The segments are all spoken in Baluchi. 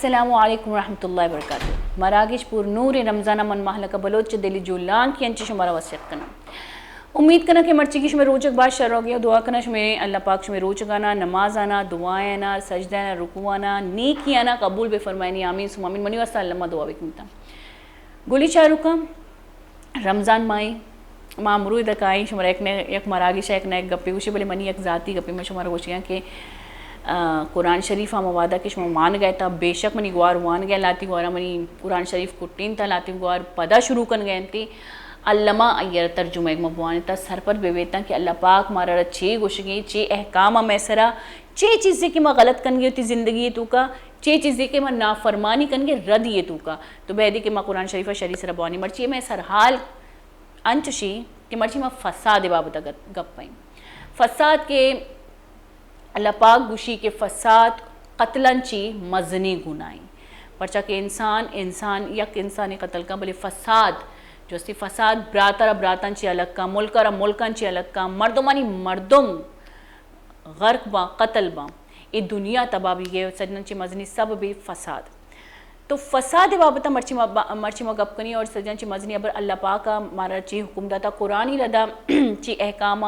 السلام علیکم ورحمۃ اللہ وبرکاتہ۔ مراگش پر نور رمضان من مہلکہ بلوچ دلی جولان کی انچ شمارا وصیت کناں۔ امید کناں کہ مرچی کی شمے روچک باز شر ہوگی، دعا کناں شمے اللہ پاک شمے روچگانا، نمازانا، دعایانا، سجدہانا، رکوعانا، نیکیانا قبول بہ فرمائنی۔ آمین ثم آمین۔ منی واسطہ اللہ ما دعا بکنتا۔ گلی چاروکاں، رمضان ماہ، ما امرو ادا کائیں شمارا یک نہ یک مراگش ء یک نہ یک گپے گوشی، بلے منی یک ذاتی گپے من شمارا گوشیاں کہ، آ، قرآن شریف ہم وعدہ کہ شما مان گئے تا، بے شک منی گوار وان گئے، لاتی گوارا منی قرآن شریف کٹین تا، لاتی گوار پدا شروع کن گئے انتی، الما ایرا ترجمہ ایک ما بوانی تا، سرپد بہ بیتاں کہ اللہ پاک مارا را چے گوشگی، چے احکام میں سرا، چے چیزے کہ ما غلط کنگی ہوتی زندگی توکا، چے چیزے کہ ما نافرمانی کنگی ردی توکا۔ تو بہدی کہ ما قرآن شریف شری سرا بوانی، مرچی میں سرحال انچوشی کہ مرچی ما فساد بابت گپ پئیں۔ فساد کہ اللہ پاک گوشی کہ فساد قتلن چی مزنی گناہیں۔ پرچا کہ انسان، انسان یک انسانی قتل کن، بلے فساد جو استی فساد براتر براتن چی الگ کن، ملک را ملکن چی الگ کن، مردمانی مردم غرق باں، قتل باں، اے دنیا تباہ بیگے، سجناں چی مزنی سبب فساد۔ تو فساد بابت مرچی ما، مرچی ما گپ کنی اور سجناں چی مزنی ابر اللہ پاک مارا چی حکم داتا، قرآنی ردا چی احکام،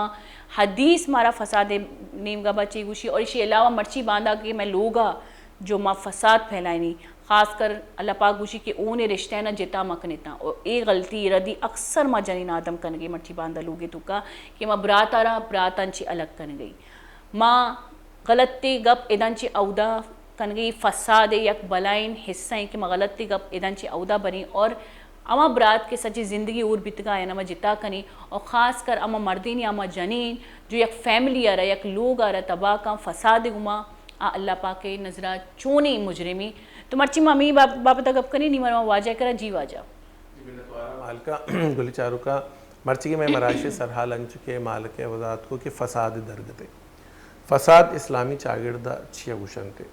حدیث مارا فساد نیمگا با چی گوشی، اور اشی علاوہ مرچی باندا کہ میں لوگا جو ما فساد پھیلائنی، خاص کر اللہ پاک گوشی کہ اونے رشتہ نا جتا مکنتاں، اور اے غلطی ردی اکثر ما جنین آدم کنگے مرچی باندا لوگے توکا کہ ما براتارا براتان چی الگ کنگئی۔ ما غلطی گپ ادان چی اودا کنگئی، فساد یک بلائیں حصہ ہیں کہ ما غلطی گپ ادان چی اودا بریں اور اما برات کے سچی زندگی اور بیتگا یا نما جتا کنی اور خاص کر اما مردین یا اما جنین جو یک فیملی آ را، یک لوگ آ را تباہ کن فساد گما آ اللہ پاک نظرا چونی مجرمی۔ تو مرچی ما ہمیں باب-، بابت گپ کنی، نی مرا واجہ کرا۔ جی واجہ۔ جی، منتوارا مالکا، گلی چاروکا، مرچی کہ میں مراگش سرحال انچو کہ مالک وضاحت کو کہ فساد درگتے۔ فساد اسلامی چاگرد چیا گوشنتے؟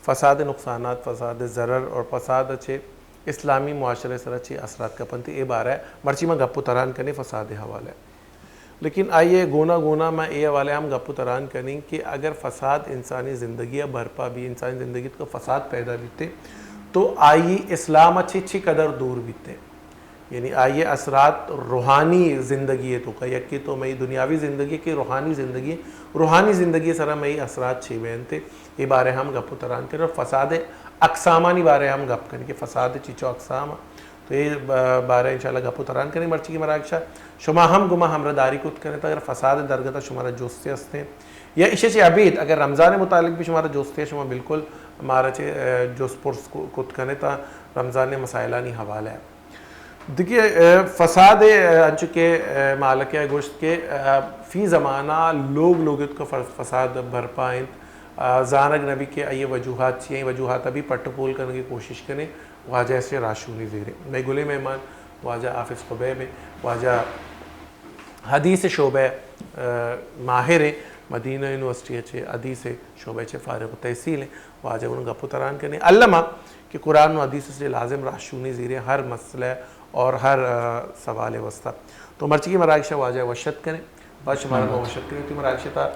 فساد نقصانات، فساد ضرر اور فساد چے اسلامی معاشرے سرا چے اثرات کپنتے؟ اے بارے مرچی ما گپ و تران کنے فساد حوالے۔ لیکن آئیے گونا گونا ما اے حوالے ہم گپ و تران کنیں کہ اگر فساد انسانی زندگی برپا بی، انسانی زندگی تو فساد پیدا بیتے، تو آئی اسلام چے چے قدر دور بیتے؟ یعنی آئی اثرات روحانی زندگی توکا، یکی تو مئی دنیاوی زندگی کہ روحانی زندگی، روحانی زندگی سرا مئی اثرات چے بینتے، اے بارے ہم گپ و تران کریں اور فساد اقسامانی بارے ہم گپ کنیں کہ فساد چیچو اقسام۔ تو اے ب-، بارے انشاءاللہ گپ و تران کنیں۔ مرچی کہ مراگشا شما ہم گما ہمراہ داری کت کنیں، اگر فساد درگتا شمارا جستے ہستیں یا ایشی چے ابید اگر رمضان متعلق بھی شمارا جستے، شما بالکل مارا چے، اے، جست پرس کو-، کت کنیں تا رمضان مسائلانی حوالے۔ دگہ، اے، فساد، اے، انچو کہ، اے، مالک ء گوشت کہ، اے، فی زمانہ لوگ لوگ اتکا ف-، فساد برپا انت۔ آ، زانگ نبی کہ آئی وجوہات چی ہیں، وجوہات ابھی پٹ پول کنگی کوشش کنے، واجہ سے راشونی زیرے۔ مئے گلے مہمان واجہ حافظ خبیب ہیں، واجہ حدیث شعبہ، آ، ماہر ہیں، مدینہ یونیورسٹی چے حدیث شعبہ چے فارغ التحصیل ہیں۔ واجہ گوں گپ و تران کنیں۔ الما کہ قرآن و حدیث سے لازم راہشونی زیریں ہر مسئلہ اور ہر، آ، سوال واسطہ۔ تو مرچی کی مراگش واجہ وشت کنیں، بعد شمارا ما وشت کنیں، تو مراگش تا۔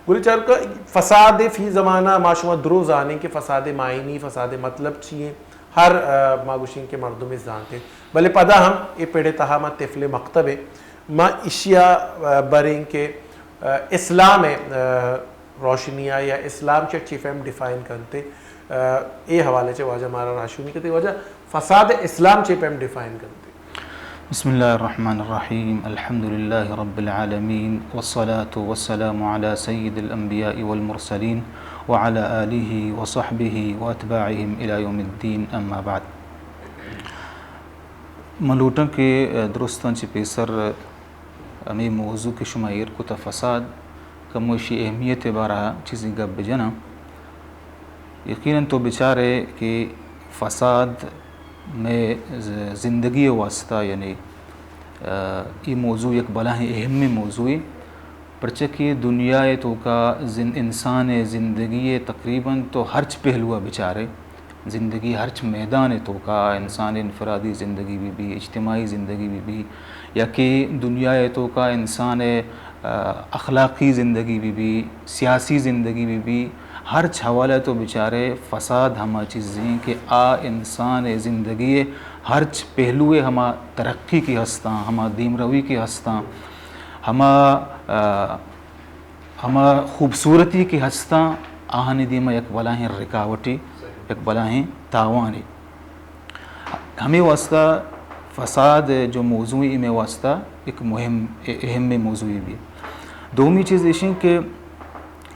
گلی چار کا فساد فی زمانہ ما شما درو زانیں کہ فساد معنی، فساد مطلب چی ہیں۔ ہر، آ، ما گوشیں کہ مردم زانتے۔ بلے پدا ہم اے پیڑے تہا ما طفل مکتب ہے۔ ما اشیا، آ، بریں کہ، آ، اسلام ہے، آ، روشنی ء یا اسلام چہ چی فہم ڈیفائن کنت؟ اے حوالے چہ واجہ مارا راہشونی کتے، واجہ فساد اسلام چی فہم ڈیفائن کنت؟ بسم اللہ الرحمن الرحیم، الحمد للہ رب العالمین، والصلاة والسلام علی سید الانبیاء والمرسلین وعلی آلہ وصحبہ واتباعہم الی یوم الدین، اما بعد۔ من لوٹاں کہ درستاں چہ پیسر ہمے موضوع کہ شما ایر کتہ فساد، کمو ایشی اہمیت ء بارہ ء چیزے گپ بہ جناں۔ یقیناً تو بچارے کہ فساد مئے ز-، زندگی ء واسطہ، یعنی، آ، اے موضوع یک بلاہیں اہمیں موضوعے، پرچہ کہ دنیا ء توکا زن-، انسان ء زندگی ء تقریباً تو ہرچ پہلو ء بچارے، زندگی ہرچ میدان ء توکا، انسان انفرادی زندگی بہ بی، اجتماعی زندگی بہ بی، یا کہ دنیا ء توکا انسان ء، آ، اخلاقی زندگی بہ بی، سیاسی زندگی بہ بی، ہرچ حوالہ تو بچارے، فساد ہما چیزیں کہ آ انسان ءِ زندگی ءِ ہرچ پہلو ءِ ہما ترقی کہ ہستاں، ہما دیمروی کہ ہستاں، ہما، آ، ہما خوبصورتی کہ ہستاں، آہانی دیما یک بلاہیں رکاوٹے، یک بلاہیں تاوانے۔ ہمے واسطہ فساد جو موضوع ایں، مئے واسطہ یک مہم، اہم موضوعے بی۔ دومی چیز ایشیں کہ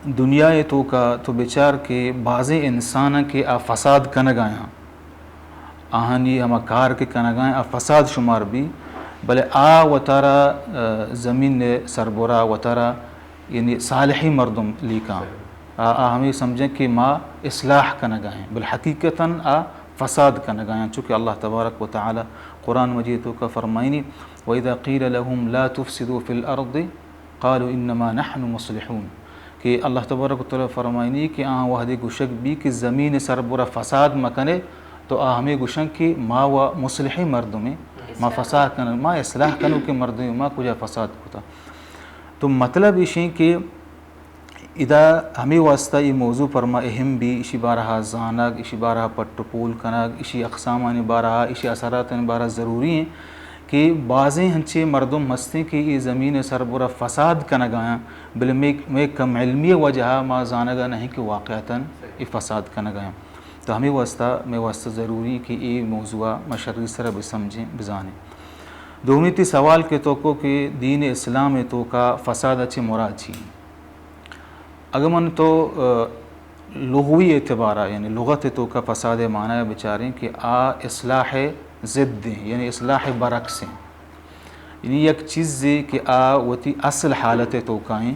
دنیا ءِ توکا تو بچار کہ بازیں انساناں کہ آ فساد کنگایاں، آہانی ہما کار کہ کنگایاں، آ فساد شمار بی، بلے آ وتارا، آ، زمین ءِ سربرا وتارا یعنی صالحیں مردم لیکاں۔ آ، آ ہمے سمجھیں کہ ما اصلاح کنگایاں، بل حقیقتاً آ فساد کنگایاں، چونکہ اللہ تبارک و تعالی قرآن مجید توکا فرمائنی، وَإِذَا قِيلَ لَهُمْ لَا تُفْسِدُوا فِي الْأَرْضِ قَالُوا إِنَّمَا نَحْنُ مُصْلِحُونَ، کہ اللہ تبارک و تعالی فرمائنی کہ آ وہدے گوشگ بی کہ زمین سربرا فساد مکنے، تو آ ہمے گوشن کہ ما و مصلحیں مردمیں، ما فساد کنن، ما اصلاح کنوکیں مردمیں، ما کجا فساد کتا؟ تو مطلب ایشیں کہ ادا ہمے واسطہ اے موضوع پر ما اہم بی، ایشی بارہا زانگ، ایشی بارہا پٹ و پول کنگ، ایشی اقسامانی بارہا، ایشی اثراتانی بارہا ضروری ایں کہ بازیں ہنچیں مردم ہستیں کہ اے زمین سربرا فساد کنگایاں، بلے مئے، مئے کم علمی وجہا ما زانگا نہیں کہ واقعتاً اے فساد کنگایاں۔ تو ہمے واسطہ، مئے واسطہ ضروری ایں کہ اے موضوعا ما شری سرا بسمجھیں، بزانیں۔ دومی تئی سوال کہ تو کو کہ دین اسلام توکا فساد چہ مراد چی؟ اگہ من تو، آ، لغوی اعتبارا، یعنی لغت توکا فساد معنی بچاریں کہ آ اصلاح ضد ایں، یعنی اصلاح برعکس ایں۔ یعنی یک چیزے کہ آ وتی اصل حالت توکا ایں،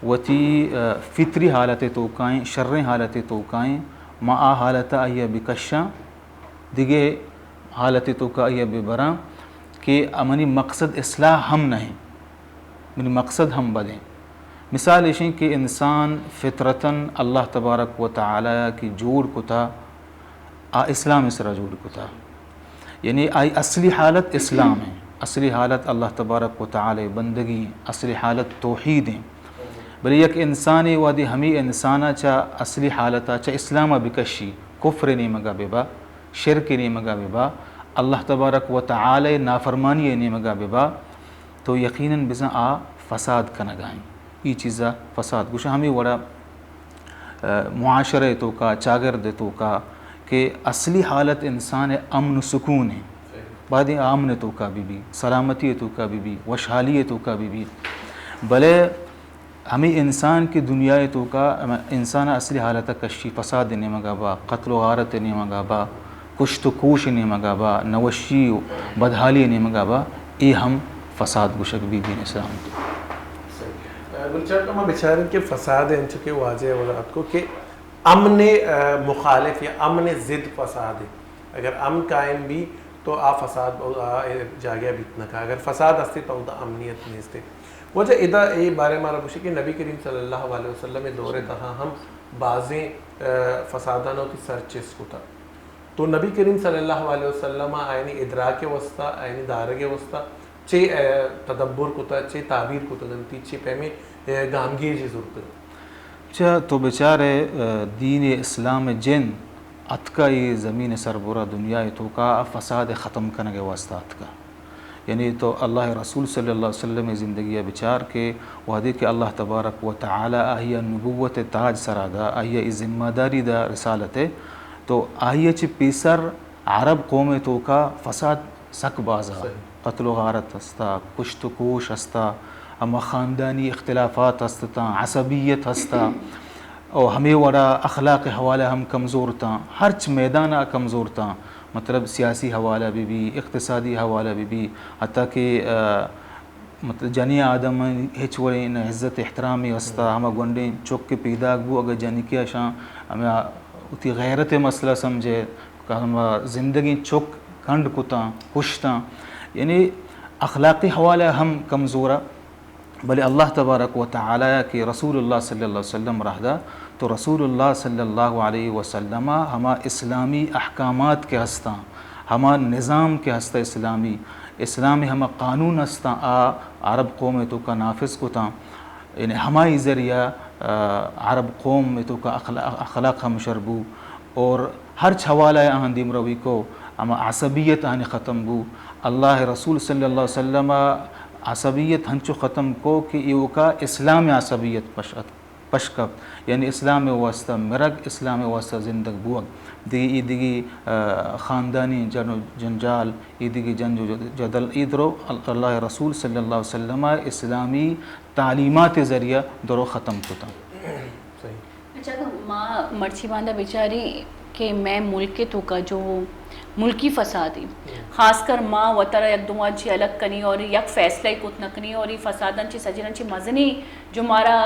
وتی، آ، فطری حالت توکا ایں، شریں حالت توکا ایں، ما آ حالت آئیا بکشاں، دگہ حالت توکا آئیا ببراں کہ منی مقصد اصلاح ہم نہ ایں۔ منی مقصد ہم بد ایں۔ مثال ایشیں کہ انسان فطرتاً اللہ تبارک و تعالی کہ جوڑ کتا، آ اسلام سرا جوڑ کتا۔ یعنی آئی اصلی حالت اسلام ایں، اصلی حالت اللہ تبارک و تعالی بندگی ایں، اصلی حالت توحید ایں۔ بلے یک انسانے وہدے ہمے انسانا چہ اصلی حالتا چہ اسلاما بکشی، کفر نیمگا ببا، شرک نیمگا ببا، اللہ تبارک و تعالی نافرمانی نیمگا ببا، تو یقیناً بزاں آ فساد کنگا ایں۔ ای چیزا فساد گوشاں۔ ہمے وڑا، آ، معاشرہ توکا، چاگرد توکا کہ اصلی حالت انسان امن و سکون ایں۔ باید ایں امن توکا ببی، سلامتی توکا ببی، وشحالی توکا ببی۔ بلے ہمے انسان کہ دنیا توکا، ہمے انسان اصلی حالت کشی، فساد نیمگا با، قتل و غارت نیمگا با، کشت و کوش نیمگا با، نوشی و بدحالی نیمگا با، اے ہم فساد گوشگ بی دین اسلام تو۔ صحیح۔ گل چار، تو ما بچاریں کہ فساد انچو کہ واجہ وضاحت کو کہ امن، آ، مخالف یا امن ضد فساد ایں۔ اگر امن قائم بی تو آ فساد، آ، جاگہ بیت نہ کا۔ اگر فساد ہستی تو اودا امنیت نیستی۔ واجہ ادا اے بارے مارا گوشی کہ نبی کریم صلی اللہ علیہ وسلم دور تہا ہم بازیں، آ، فساداں وتی سر چست کتا۔ تو نبی کریم صلی اللہ علیہ وسلم آیانی ادراک واسطہ، آیانی دارگ واسطہ چے، آ، تدبر کتا، چے تعبیر کتا گنتی، چے پیمیں، آ، گامگیجی زرتا؟ چہ تو بچارے، آ، دین اسلام جند اتکا اے زمین سربرا دنیا توکا فساد ختم کنگ واسطہ اتکا۔ یعنی تو اللہ رسول صلی اللہ علیہ وسلم زندگی بچار کہ وہدے کہ اللہ تبارک و تعالی آہیا نبوت تاج سرا دا، آہیا اے ذمہ داری دا رسالت، تو آہیا چہ پیسر عرب قوم توکا فساد سک بازا۔ صحیح۔ قتل و غارت ہستا، کشت و کوش ہستا، ہما خاندانی اختلافات ہستتاں، عصبیت ہستا، او ہمے وڑا اخلاق حوالہ ہم کمزور تاں، ہرچ میدانا کمزور تاں، مطلب سیاسی حوالہ بہ بی، اقتصادی حوالہ بہ بی، حتیٰ کہ، آ، مطلب جنی آدم ہچ وڑیں نہ عزت احترامی ہستا، ہما گونڈیں چک کہ پیداک بو، اگہ جنکی اشاں ہما وتی غیرت مسئلہ سمجھے، کہ ہما زندگیں چک کنڈ کتاں، کشتاں، یعنی اخلاقی حوالہ ہم کمزورا۔ بلے اللہ تبارک و تعالی کہ رسول اللہ صلی اللہ علیہ وسلم راہ دا، تو رسول اللہ صلی اللہ علیہ وسلم ہما اسلامی احکامات کہ ہستاں، ہما نظام کہ ہستا اسلامی، اسلامی ہما قانون ہستاں، آ عرب قوم توکا نافذ کتاں۔ یعنی ہمائی ذریعہ، عرب قوم ءِ توکا اخلا-، اخلاق ہم شر بو اور ہرچ حوالہ ءَ آہاں دیمروی کو، ہما عصبیت آہانی ختم بو۔ اللہ ءِ رسول صلی اللہ علیہ وسلم ءَ عصبیت ہنچو ختم کو کہ ایوکا اسلام ءِ عصبیت پش ات-، پش کپت، یعنی اسلام ءِ واسطہ مرگ، اسلام ءِ واسطہ زندگ بوگ۔ دگہ ای دگہ، آ، خاندانی جن و جنجال، ای دگہ جنج و جد-، جدل، ای درو ال-، اللہ ءِ رسول صلی اللہ علیہ وسلم ءَ اسلامی تعلیمات ءِ ذریعہ درو ختم کتاں۔ صحیح۔ اچھا، اگاں ما مرچی باندا بچاریں کہ مئے ملک ءِ توکا جو ملکی فساد ایں، خاص کر ما وتارا یک دوواں چی الگ کنیں اور یک فیصلہ ای کت نہ کنیں اور ای فساداں چی سجناں چی مزنیں جو مارا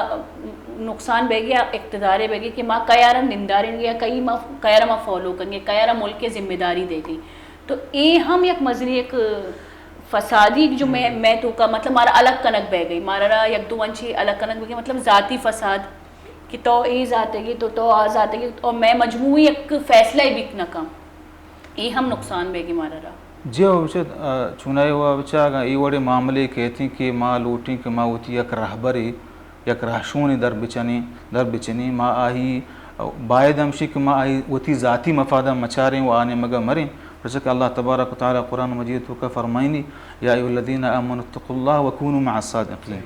نقصان بیگی یا اقتدار بیگی کہ ما کیارا ننداریں یا کئی ما کیارا ما فالو کنیں، کیارا ملک ءِ ذمہ داری دیگی۔ تو اے ہم یک مزنی یک فسادی جو مئے، مئے توکا مطلب مارا الگ کنگ بیگی، مارا را یک دوواں چی الگ کنگ بیگی، مطلب ذاتی فساد کہ تو اے ذاتگی، تو، تو آ ذاتگی، اور مئے مجموعی یک فیصلہ ای بیت نہ کن۔ اے ہم نقصان بیگی مارا را۔ جی ہو، بچہ، آ، چونائی ہوا بچہ، اگاں اے وڑے معاملے کہتیں کہ ما لوٹیں کہ ما وتی یک رہبرے، یک رہشونے در بچنیں، در بچنیں، ما آہی باید ہمشی کہ ما آہی وتی ذاتی مفاداں مچاریں و آ نیمگا مریں، پرچہ کہ اللہ تبارک و تعالی قرآن مجید توکا فرمائنی، یا ایھا الذین آمنوا اتقوا اللہ وکونوا مع الصادقین۔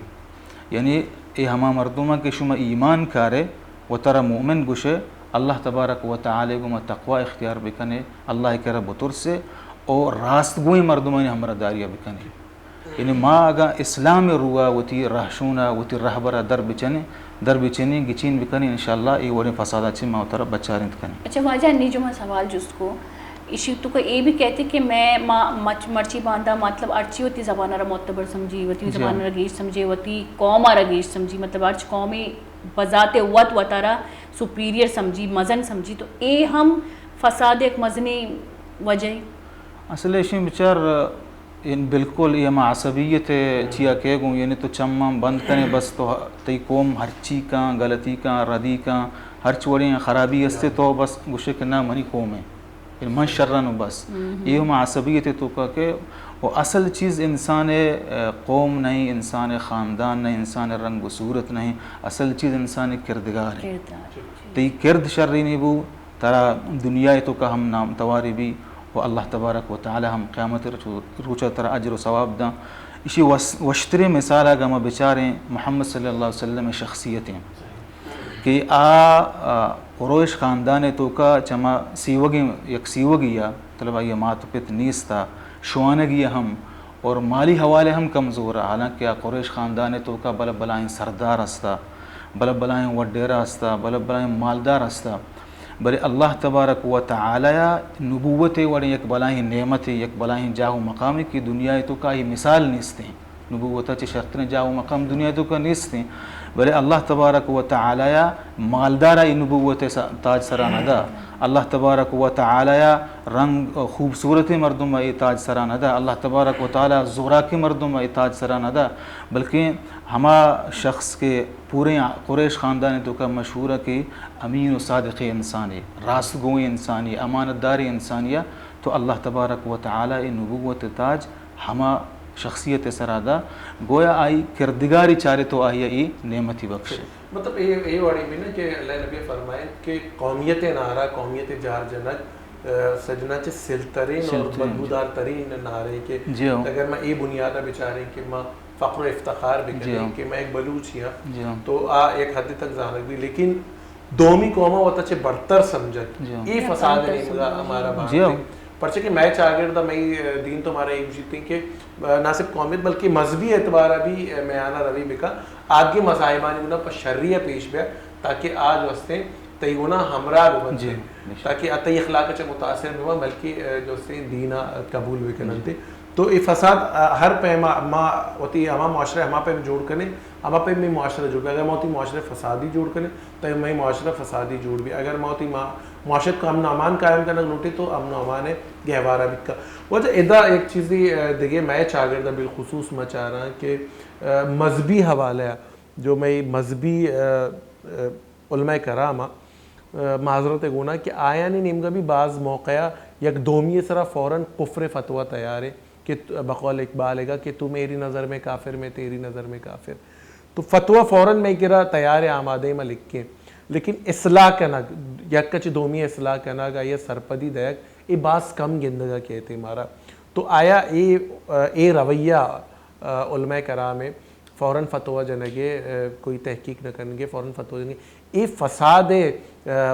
یعنی اے ہما مردماں کہ شما ایمان کارے، وترا مومن گوشے، اللہ تبارک و تعالی گوما تقوی اختیار بکنے، اللہ کرا بترسے، او راستگوئیں مردمانی ہمراہداریا بکنے۔ یعنی ما اگاں اسلام ءِ روحا وتی رہشونا، وتی رہبرا در بچنیں، در بچنیں، گچین بکنیں، انشاءاللہ اے وڑیں فسادا چہ ما وترا بچارینت کنیں۔ اچھا واجہ، انی جو ما سوال جست کو، ایشی توکا اے بھی کہتے کہ مئے، ما مچ-، مرچی باندا مطلب ہرچی وتی زبانا را معتبر سمجھی، وتی زبانا را گیش سمجھے، وتی قوما را گیش سمجھی، مطلب ہرچ قومے بذات وت وتارا سپیریئر سمجھی، مزن سمجھی، تو اے ہم فساد یک مزنیں وجہ ایں۔ اصل ایشیں بچار، ان بالکل اے ہما عصبیت ءِ چیا کہ گوں، یعنی تو چماں بند کنے، بس تو تئی قوم ہرچی کن، غلطی کن، ردی کن، ہرچ وڑیں خرابی استے تو بس گوشے کہ نہ منی قوم ایں، یعنی من شرن و بس۔ اے ہما عصبیت ءِ توکا کہ و اصل چیز انسان ءِ، آ، قوم نہیں، انسان ءِ خاندان نہیں، انسان ءِ رنگ و صورت نہیں، اصل چیز انسان ءِ کردگار ایں۔ تئی کرد شریں بو، ترا دنیا ءِ توکا ہم نامتواری بی و اللہ تبارک و تعالی ہم قیامت ءِ روچ-، روچا ترا اجر و ثواب داں۔ ایشی وس-، وشتریں مثال اگاں ما بچاریں محمد صلی اللہ علیہ وسلم ءِ شخصیت ایں کہ آ، آ، قریش خاندان ءِ توکا چما سیوگیں، یک سیوگی ءَ، مطلب آئی ءِ مات و پت نیست ءَ، شوانگی ءَ ہم اور مالی حوالے ہم کمزور ءَ، حالانکہ آ قریش خاندان ءِ توکا بلہ بلاہیں سردار استا، بلہ بلاہیں وڈیرہ استا، بلہ بلاہیں مالدار استا، بلے اللہ تبارک و تعالی ءَ نبوت ءِ وڑیں یک بلاہیں نعمتے، یک بلاہیں جاہ و مقامے کہ دنیا ءِ توکا آئی مثال نیستیں۔ نبوت ءَ چہ شرتریں جاہ و مقام دنیا ءِ توکا نیستیں، بلے اللہ تبارک و تعالی ءَ مالدار ءَ اے نبوت ءِ س-، تاج سرا نہ دا۔ اللہ تبارک و تعالی ءَ رنگ خوبصورتیں مردم ءَ اے تاج سرا نہ دا۔ اللہ تبارک و تعالی ءَ زوراکیں مردم ءَ اے تاج سرا نہ دا، بلکیں ہما شخص کہ پوریں قریش خاندان ءِ توکا مشہور ءَ کہ امین و صادقیں انسانے، راستگوئیں انسانے، امانت داریں انسانے ءَ، تو اللہ تبارک و تعالی ءَ اے نبوت ءِ تاج ہما شخصیت ءِ سرا دا، گویا آئی کردگاری چارے تو آئی ءَ اے نعمتی بخشے۔ مطلب اے، اے وڑی بھی نا کہ اللہ نبی فرمائے کہ قومیت نعرہ، قومیت جار جنگ، آ، سجنا چہ سلترین اور سلترین، جی۔ بدبودار ترین نعرے کہ جی ہاں۔ اگر میں اے بنیادہ بچاریں کہ میں فخر و افتخار بکنیں جی ہاں۔ کہ میں ایک بلوچ ہی ہاں، جی ہاں۔ تو آ ایک حد تک زانگ بھی، لیکن دومی قوم ءَ وتا چہ برتر سمجھگ، جی۔ اے فساد ءِ نیمگ ءَ ہمارا بہا انت۔ پرچہ کہ مئے چاگرد ءَ مئے دین تو مارا اے گوشیت کہ، آ، نہ صرف قومیت بلکہ مذہبی اعتبار ءَ بھی، آ، میان ءَ روی بکن، آدگہ مذاہبانی گنا پہ شری ءَ پیش بیا، تاکہ آ جو ہستیں تئی گنا ہمراہ بہ بنت، جی، بے شک۔ تاکہ آ تئی اخلاق ءَ چہ متاثر بہ بنت، بلکہ، آ، جو ہستیں دین ءَ قبول بکننت۔ جی۔ تو اے فساد، آ، ہر پیما ما وتی ہما معاشرہ ہما پیم جوڑ کنیں، ہما پیم مئے معاشرہ جوڑ بی۔ اگر ما وتی معاشرہ فسادی جوڑ کنیں، تو مئے معاشرہ فسادی جوڑ بی۔ اگر ما وتی ما-، معاشرہ کو امن و امان قائم کنگ لوٹیں، تو امن و امان گہوارہ بیت کا۔ واجہ ادا ایک چیزی، آ، دگہ مئے چاگرد ءَ بالخصوص ما چاراں کہ، آ، مذہبی حوالہ ءَ جو مئے مذہبی، آ، آ، علماء کرام ءَ، آ، معذرت ءِ گونا کہ آیانی نیمگا بھی بعض موقع ءَ یک دومی ءِ سرا فوراً کفر ءِ فتویٰ تیار ایں کہ ت-، بقول اقبال ءِ گا کہ تو میری نظر میں کافر، میں تیری نظر میں کافر۔ تو فتویٰ فوراً مئے کرا تیار ءُ آمادہ ایں، ما لکھیں، لیکن اصلاح کنگ، یک ءَ چہ دومی ءَ اصلاح کنگ ءُ آئی ءَ سرپدی دئیگ، اے باز کم گندگ ءَ کیت مارا۔ تو آیا اے، اے رویہ، علماء کرام ءِ فوراً فتویٰ جنگ ءِ، کوئی تحقیق نہ کنگ ءِ، فوراً فتویٰ جنگ ءِ، اے فساد ءِ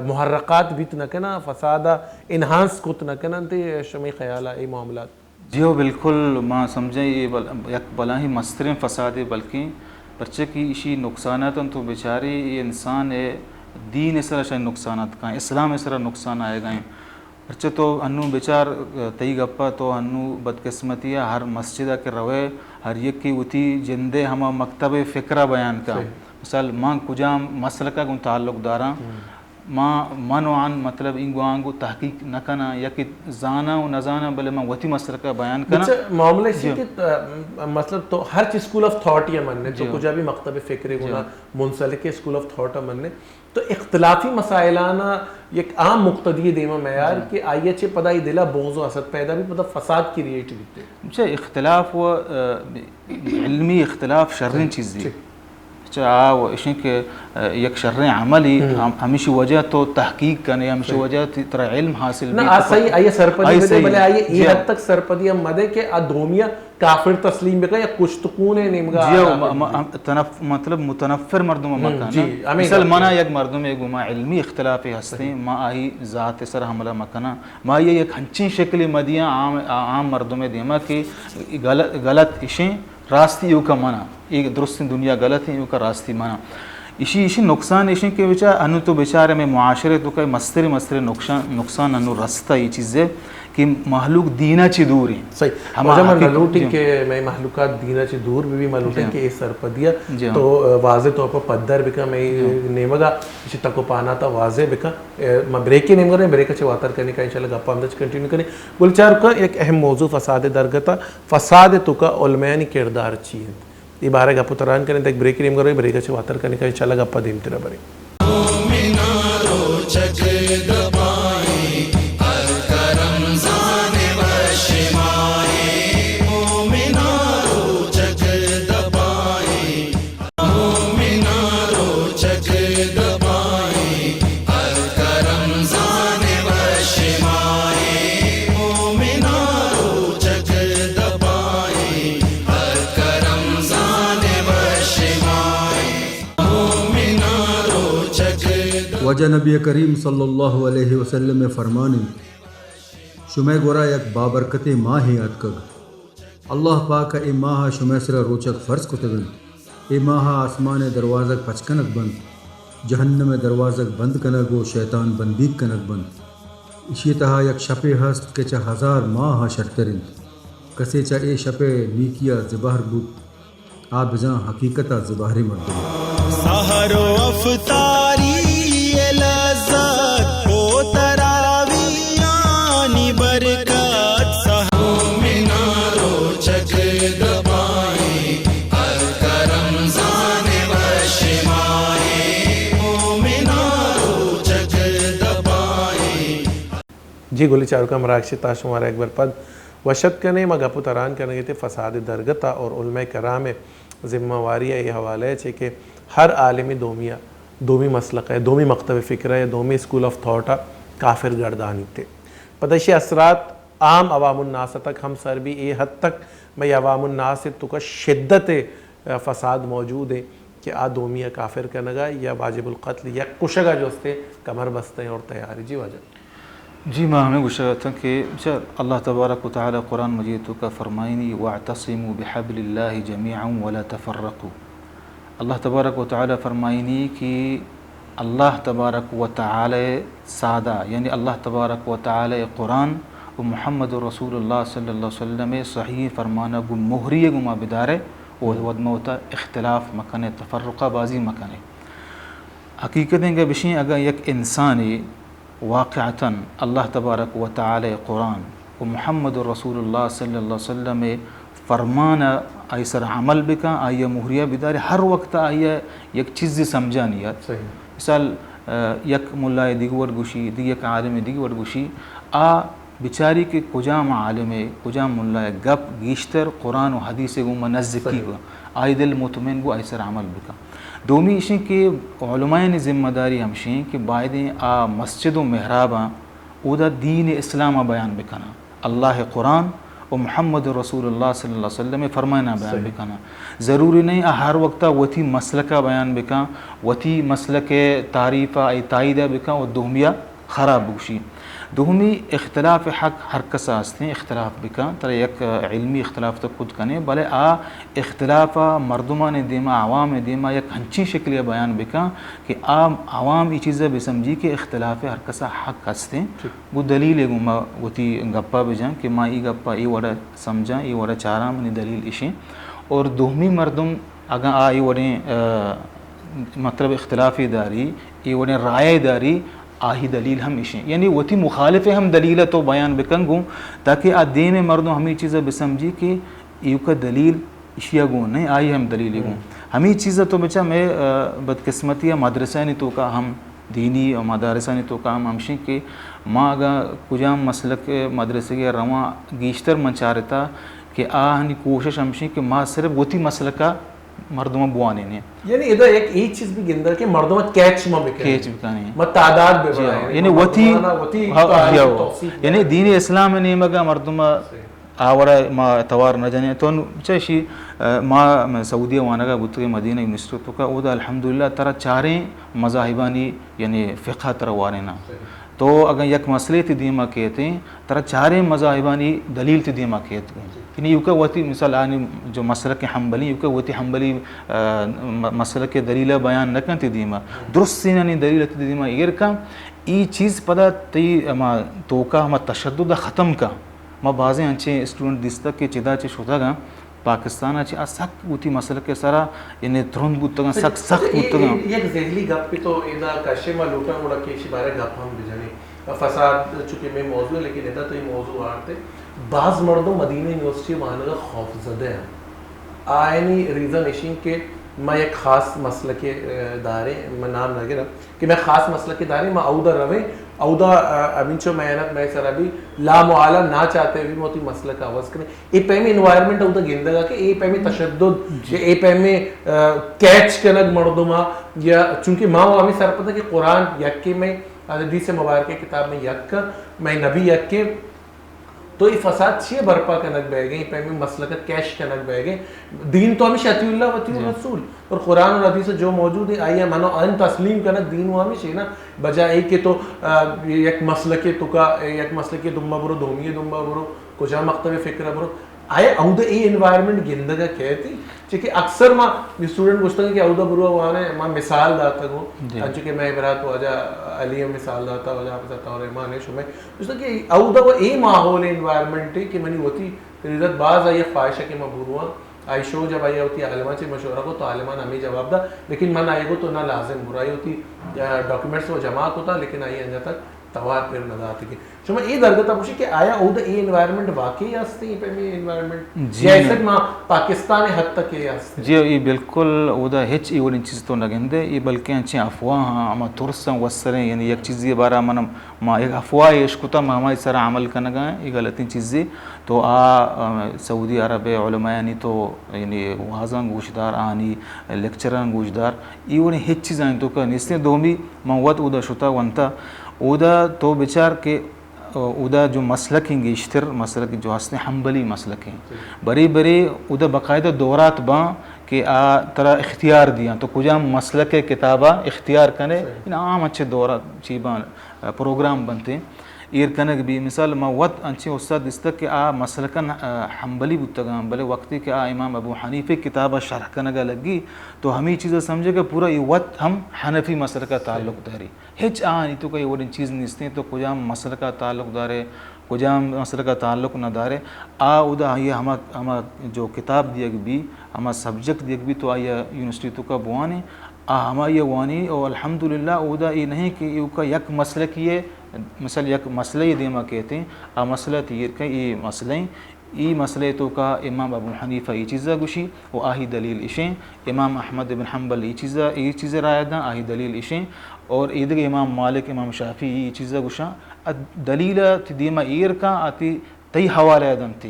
محرکات بیت نہ کناں، فساد ءَ انہانس کت نہ کناں؟ تے شمئے خیال ءَ اے معاملات؟ جی ہو، بالکل، ما سمجھیں اے بل-، یک بلاہیں مستریں فسادے، بلکیں پرچہ کہ ایشی نقصانات انت، تو بچارے اے انسان ءِ دین ءِ سرا شاید نقصانات کاں، اسلام ءِ سرا نقصان آئیگا ایں۔ پرچہ تو انوں بچار، تئی گپا تو انوں بدقسمتی ءَ ہر مسجد ءَ کہ روئے، ہر یکے وتی جندے ہما مکتب فکر ءَ بیان کاں۔ صحیح۔ مثال، من کجام مسلک ءَ گوں تعلق داراں، ما، من و آن، مطلب، اینگو آنگو تحقیق نہ کناں، یا کہ زاناں و نہ زاناں، بلے من وتی مسلک ءَ بیان کناں۔ بچہ، معاملہ اسی جی۔ کہ، آ، مطلب، تو ہر چیز اسکول آف تھاٹ یا مننے، تو جی۔ کجا بھی مکتب فکر جی۔ گنا منسلک اسکول آف تھاٹ مننے، تو اختلافی مسائلانا یک عام مقتدی دیما میار جی۔ کہ آئی چے پدا ای دلا بغض و حسد پیدا بھی، پدا فساد کریئیٹ بیتے۔ اچھا، اختلاف و، آ، علمی اختلاف شریں چیزی۔ ٹھیک۔ چہ آ و اشیں کہ، آ، یک شریں عملی، ہم-، ہمیشی وجہ تو تحقیق کنے، ہمیشی وجہ تی-، ترا علم حاصل نہ، بھی آ تو صحیح، آئی سرپدی آئی بدے، صحیح۔ بلے آئی اے جی۔ حد تک سرپدی ہم مدے کہ آ دومیا کافر تسلیم بکا یا کشتکون نمگا جی، آ م-، م-، ہم تنف-، مطلب متنفر مردم ہم، مکن۔ جی، ہمیں مثال گپ منا ہے۔ یک مردم گوما علمی اختلاف ہستیں، صحیح۔ ما آئی ذات سر حملہ مکناں، ما یہ یک ہنچیں شکل مدیاں عام، عام مردم دیما کہ غلط، غلط اشیں، راستی ایوکا منا، اے درستیں دنیا غلط ہیں، ایوکا راستی منا۔ اشی، اشی نقصان اشیں کہ بچا انو تو بچار ہمیں معاشرے تو کہ مستر، مستر نقصان، نقصان انو رستہ یہ چیزے کہ مخلوق دینا چی دور ہیں۔ صحیح۔ ہما واجہ من حقیقت ملوٹی جی۔ کہ میں مخلوقات دینا چی دور بھی، بھی ملوٹی جی۔ کہ اے سرپدیا جی۔ تو واضح طور پر پدر بکا، میں جی۔ نیمگا اسی تکو پانا تا واضح بکا۔ اے، ما بریک نیمگا رہے، بریک چی واتر کرنے کا انشاءاللہ گپا ہم دچ کنٹینیو کریں۔ گل چاروکاں، یک اہم موضوع فساد درگت ء، فساد ء توکا علمایانی کردار چی انت؟ اے بارہ ء گپ ء تران کنیں، تک بریک ء نیمگا رویں، بریک ء چہ واتر کنیں کہ انشاءاللہ گپ ء دیمترا بریں۔ مومناں روچگ دپائیں، الکرم زان وش مائیں۔ مومناں روچگ دپائیں، مومناں روچگ دپائیں، الکرم زان وش مائیں۔ مومناں روچگ دپائیں، الکرم زان وش مائیں۔ مومناں روچگ دپائیں۔ واجہ نبی کریم صلی اللہ علیہ وسلم ء فرمان انت، شمئے گورا یک بابرکتیں ماہے آتکگ۔ اللہ پاک ء اے ماہ ء شمئے سرا روچگ فرض کتگ انت۔ اے ماہ ء آسمان ء دروازگ پچ کنگ بنت، جہنم ء دروازگ بند کنگ و شیطان بندیگ کنگ بنت۔ ایشی ء تہا یک شپے ہست کہ چہ ہزار ماہ ء شرتر انت۔ کسے چہ اے شپ ء نیکی ء زبہر بوت، آ بزاں حقیقت ء زبہریں مردمے۔ سحر و افطاری ء لذت و تراویحانی برکت۔ مومناں روچگ دپائیں، الکرم زان وش مائیں۔ مومناں روچگ دپائیں۔ جی گلی چاروکاں، مراگش تا شمارا یک بر پد وش اتک کنیں۔ ما گپ و تران کنگ ء تے فساد درگت ء اور علماء کرام ء ذمہ واری ء اے حوالہ ء چہ کہ ہر عالم دومی ء، دومی مسلک ء، دومی مکتب فکر ء، دومی اسکول آف تھاٹ ء کافر گردانیت۔ پدا ایشی اثرات عام عوام الناس تک ہم سر بی، اے حد تک مئے عوام الناس توکا شدت فساد موجود ہے کہ آ دومی ء کافر کنگا یا واجب القتل یا کشگا جو استے کمر بستیں اور تیار۔ جی واجہ۔ جی، ما ہمیں گوشگ اتاں کہ چہ اللہ تبارک و تعالی قرآن مجید توکا فرمائنی، "واعتصموا بحبل اللہ جمیعا ولا تفرقوا۔" اللہ تبارک و تعالی فرمائنی کہ اللہ تبارک و تعالی سادہ، یعنی اللہ تبارک و تعالی قرآن و محمد رسول اللہ صلی اللہ علیہ وسلم صحیح فرمانا گو مہری گما بدارے و ودموتا اختلاف مکنے، تفرقہ بازی مکنے۔ حقیقت انگا بشیں، اگر یک انسانی واقعتاً اللہ تبارک و تعالی قرآن و محمد رسول اللہ صلی اللہ علیہ وسلم فرمان آئی سر عمل بکن، آئی مہریہ بداری، ہر وقت آئی یک چیزی سمجھانی یات۔ صحیح۔ مثال، آ، یک ملائے دیگہ وڑ گوشی، دی یک عالم دیگہ وڑ گوشی، آ بچاری کہ کجام عالم ءِ، کجام ملا ءِ گپ گیشتر قرآن و حدیث ءِ گوما نزیکی صحیح۔ گو، آئی دل مطمئن بو، آئی سر عمل بکن۔ دومی ایشیں کہ علمایانی ذمہ داری ہمشیں کہ بایدیں آ مسجد و محراباں اودا دین اسلام ءَ بیان بکناں، اللہ ءِ قرآن و محمد رسول اللہ صلی اللہ علیہ وسلم ءِ فرماناں بیان صحیح۔ بکناں۔ ضروری نہیں آ ہر وقت ءَ وتی مسلک ءَ بیان بکن، وتی مسلک ءِ تعریف ءَ، آئی تائید ءَ بکن و دومی ءَ خراب بگوشی۔ دومی اختلاف حق ہر کس ءَ ہستیں، اختلاف بکن، ترا یک علمی اختلاف تو کت کنے، بلے آ اختلاف ءَ مردمانی دیما، عوام دیما یک ہنچیں شکلے ءَ بیان بکن کہ آ عوام ای چیز ءَ بسمجھی کہ اختلاف ہر کس ءَ حق ہستیں۔ ٹھیک۔ گوں دلیل ءَ گوں ما وتی گپ ءَ بجن کہ ما ای گپ ءَ ای وڑ ءَ سمجھاں، ای وڑ ءَ چاراں، منی دلیل اشیں۔ اور دومی مردم اگاں آ ای وڑیں، آ، مطلب اختلافے داری، ای وڑیں رائے داری، آہی دلیل ہم اشیں۔ یعنی وتی مخالف ءِ ہم دلیل ءَ تو بیان بکن گوں، تاکہ آ دیم ءِ مردم ہمے چیز ءَ بسمجھی کہ ایوکا دلیل اشیا گون نہ، آئی ہم دلیل گون۔ ہم۔ ہمے چیز ءَ تو بچا مئے، آ، بدقسمتی ءَ مدرسہانی توکا ہم، دینی مدارسانی توکا ہم ہمشیں کہ ما اگاں کجام مسلک مدرسہ ءَ رواں، گیشتر من چارتا کہ آہانی کوشش ہمشیں کہ ما صرف وتی مسلک ءَ مردم ءَ بوانینیں۔ یعنی ادا یک اے چیز بھی گندہ کہ مردم ءَ کیچ ما بکنیں۔ کیچ بکنیں۔ ما تعداد بہ جی ہاں۔ بڑھائیں۔ یعنی ما وتی، مردمانا وتی ہاں، تعریف جی ہاں۔ توصیف یعنی بدیں۔ دین اسلام ءِ نیمگ ءَ مردم ءَ صحیح۔ آ وڑا ما توار نہ جنیں۔ تو چہ اشی، آ، ما، ما سعودی ءَ وانگ ءَ بوتگیں مدینہ یونیورسٹی توکا، اودا الحمدللہ ترا چاریں مذاہبانی، یعنی فقہ ترا واریناں۔ صحیح۔ تو اگاں یک مسئلے تی دیما کیتیں، ترا چاریں مذاہبانی دلیل تی دیما کیت۔ جی۔ یعنی ایوکا وتی مثال آنی جو مسلک حنبلی، ایوکا وتی حنبلی، آ، م-، مسلک دلیل بیان نہ کن تی دیما۔ درستینانی دلیل تی دیما ایر کن۔ ای چیز پدا تی ہما توکا ہما تشدد ختم کن۔ ما بازیں انچیں اسٹوڈنٹ دیستگ کہ چدا چہ شتگ آں، پاکستان ءَ چہ آ سک وتی مسلک ءِ سرا یعنی ترند بوتگ آں، سک سخت اے، بوتگ آں۔ اے، یک ذہنی گپے تو ادا کشے، ما لوٹاں گڑا کہ ایشی بارے گپ ہم بجنیں۔ فساد چونکہ مئے موضوع ہے، لیکن ادا تو یہ موضوع آرتے۔ باز مردم مدینہ یونیورسٹی وانگ ءَ خوف زدہ ہیں۔ آیانی ریزن اشیں کہ ما یک خاص مسلکے، اے، داریں، من نام نہ گراں۔ کہ مئے خاص مسلکے داریں، ما اودا رویں، اودا، آ، ہمینچو محنت مئے سرا بی، لا محالہ نا چاہتے ہوئے ما وتی مسلک ءَ عوض کنیں۔ اے پیمیں انوائرمنٹ اودا گندگ ءَ کہ اے پیمیں تشدد، جی۔ یا اے پیمیں، آ، کیچ کنگ مردم ءَ، یا چونکہ ما و ہمیں سرپد کہ قرآن یکے، مئے حدیث مبارکہ کتاب مئے یک، مئے نبی یکے، تو اے فساد چیے برپا کنگ بئیگیں؟ اے پیمیں مسلک ءَ کیش کنگ بئیگیں؟ دین تو ہمیش اطیع اللہ و اطیع جی۔ الرسول۔ اور قرآن اور حدیث جو موجود ہے، آئی ءَ من و ان تسلیم کنگ دین و ہمیش ہے نا۔ بجائے اے کہ تو، آ، یک مسلکے توکا، یک مسلکے دنبا برو، دومی دنبا برو، کجا مکتب فکر برو۔ آیا اودا اے انوائرمنٹ گندگ ءَ کیتی؟ چہ کہ اکثر ما اسٹوڈنٹ گوشتگ کہ اودا برو وانے، ما مثال داتگ ہو۔ جی۔ انچو کہ مئے برات واجہ علی ہم مثال داتا، واجہ حافظ عطا الرحمان ہے، شمئے گوشتگ کہ اودا وہ اے ماحول، انوائرمنٹ ہے کہ منی وتی تریزت باز آئی خواہش ہے کہ ما برواں۔ آئی شو جب آئی وتی عالمان چے مشورہ کو تو عالمان ہمیں جواب دا، لیکن من آئی کو تو نہ لازم برو، آئی وتی، آ، ڈاکومنٹس وہ جمع کو تا، لیکن آئی انجا تک توار پر نہ داتی کہ شما اے درگت ءَ گوشی کہ آیا اودا اے انوائرمنٹ واقعی ہستی، اے پیمیں انوائرمنٹ؟ جی یا نہ۔ صرف ما پاکستان حد تک اے ہستی؟ جی، اے بالکل اودا ہچ اے وڑیں چیز تو نہ گندے، اے بلکہ انچیں افواہ ہاں، ہما ترس ہاں وسریں، یعنی یک چیزی بارہ من ما یک افواہ اشکتا، ما ہمائی سر عمل کنگا ہیں، اے غلطیں چیزی۔ تو آ، آ، سعودی عرب علمایانی تو یعنی وازاں گوشدار، آنی لیکچراں گوشدار، اے وڑیں ہچ چیزانی توکا نیستیں۔ دومی من وت اودا شتا ونتا، اودا تو بچار کہ اودا جو مسلکیں گیشتر مسلک جو ہستیں حنبلی مسلکیں۔ صحیح۔ برے برے اودا باقاعدہ دورات باں کہ آ ترا اختیار دیاں، تو کجام مسلک ءِ کتابا اختیار کنے، صحیح۔ ان عام اچھے دورات چی باں، پروگرام بنتے، ایر کنگ بی۔ مثال ما وت انچیں استاد دیستگ کہ آ مسلکاً، آ، حنبلی بوتگاں، بلے وقتی کہ آ امام ابو حنیفہ کتابا شرح کنگا لگی، تو ہمیں چیزا سمجھے کہ پورا یہ وت ہم حنفی مسلکا تعلق داری۔ ہچ آہانی توکا اے وڑیں چیز نیستیں، تو کجام مسلک ءَ تعلق دارے، کجام مسلک ءَ تعلق نہ دارے، آ اودا آئی ءَ ہما، ہما جو کتاب دیگ بی، ہما سبجیکٹ دیگ بی، تو آئی ءَ یونیورسٹی توکا بوانے، آ ہمائی ءَ وانی، او الحمدللہ اودا اے نہیں کہ ایوکا یک مسلکی ہے، مثال یک مسئلہ دیما کہتے ہیں، آ مسئلہ تیر کن اے مسئلہ ہیں، ای مسئلہ توکا امام ابو حنیفہ ای چیزا گوشی و آہی دلیل اشیں، امام احمد بن حنبل ای چیزا، ای چیز رائے داں، آہی دلیل اشیں، اور ایدگہ امام مالک، امام شافعی ای چیزا گوشاں، دلیل ءَ تئی دیم ءَ ایر کن، آ تئی، تئی حوالہ ءَ دنت،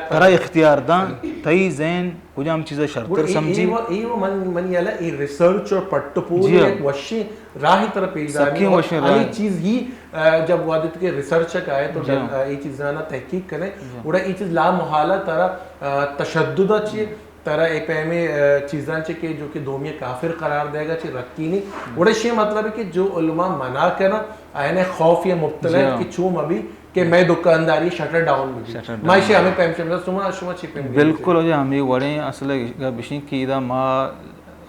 ترا اختیار دنت، تئی ذہن کجام چیز ءَ شرتر سمجھی۔ اے و، اے و من، من یلا اے ریسرچ اور پٹ پول یک وشیں راہی ترا پیش دارنی۔ سکیں وشیں راہی۔ چیز ہی، آ، جب وہدے کہ ریسرچ ءَ کائے تو اے چیزانا تحقیق کنے، گڑا اے چیز لا محالہ ترا، آ، تشدد ءَ چی ترا اے پیمیں، آ، چیزاں چہ کہ جو کہ دومی کافر قرار دئیگ ءَ چہ رکینی۔ گڑا ایشی مطلب ہے کہ جو علماء منع کناں، آیاں خوف یا مبتلا انت کہ چو مبی کہ مئے دکانداری شٹر ڈاؤن ببی۔ ما ایشی ہمے پیم شمدا، شما، شما چی پیم؟ بالکل، جی، ہمے وڑیں اصل گپ ایشیں کہ ادا ما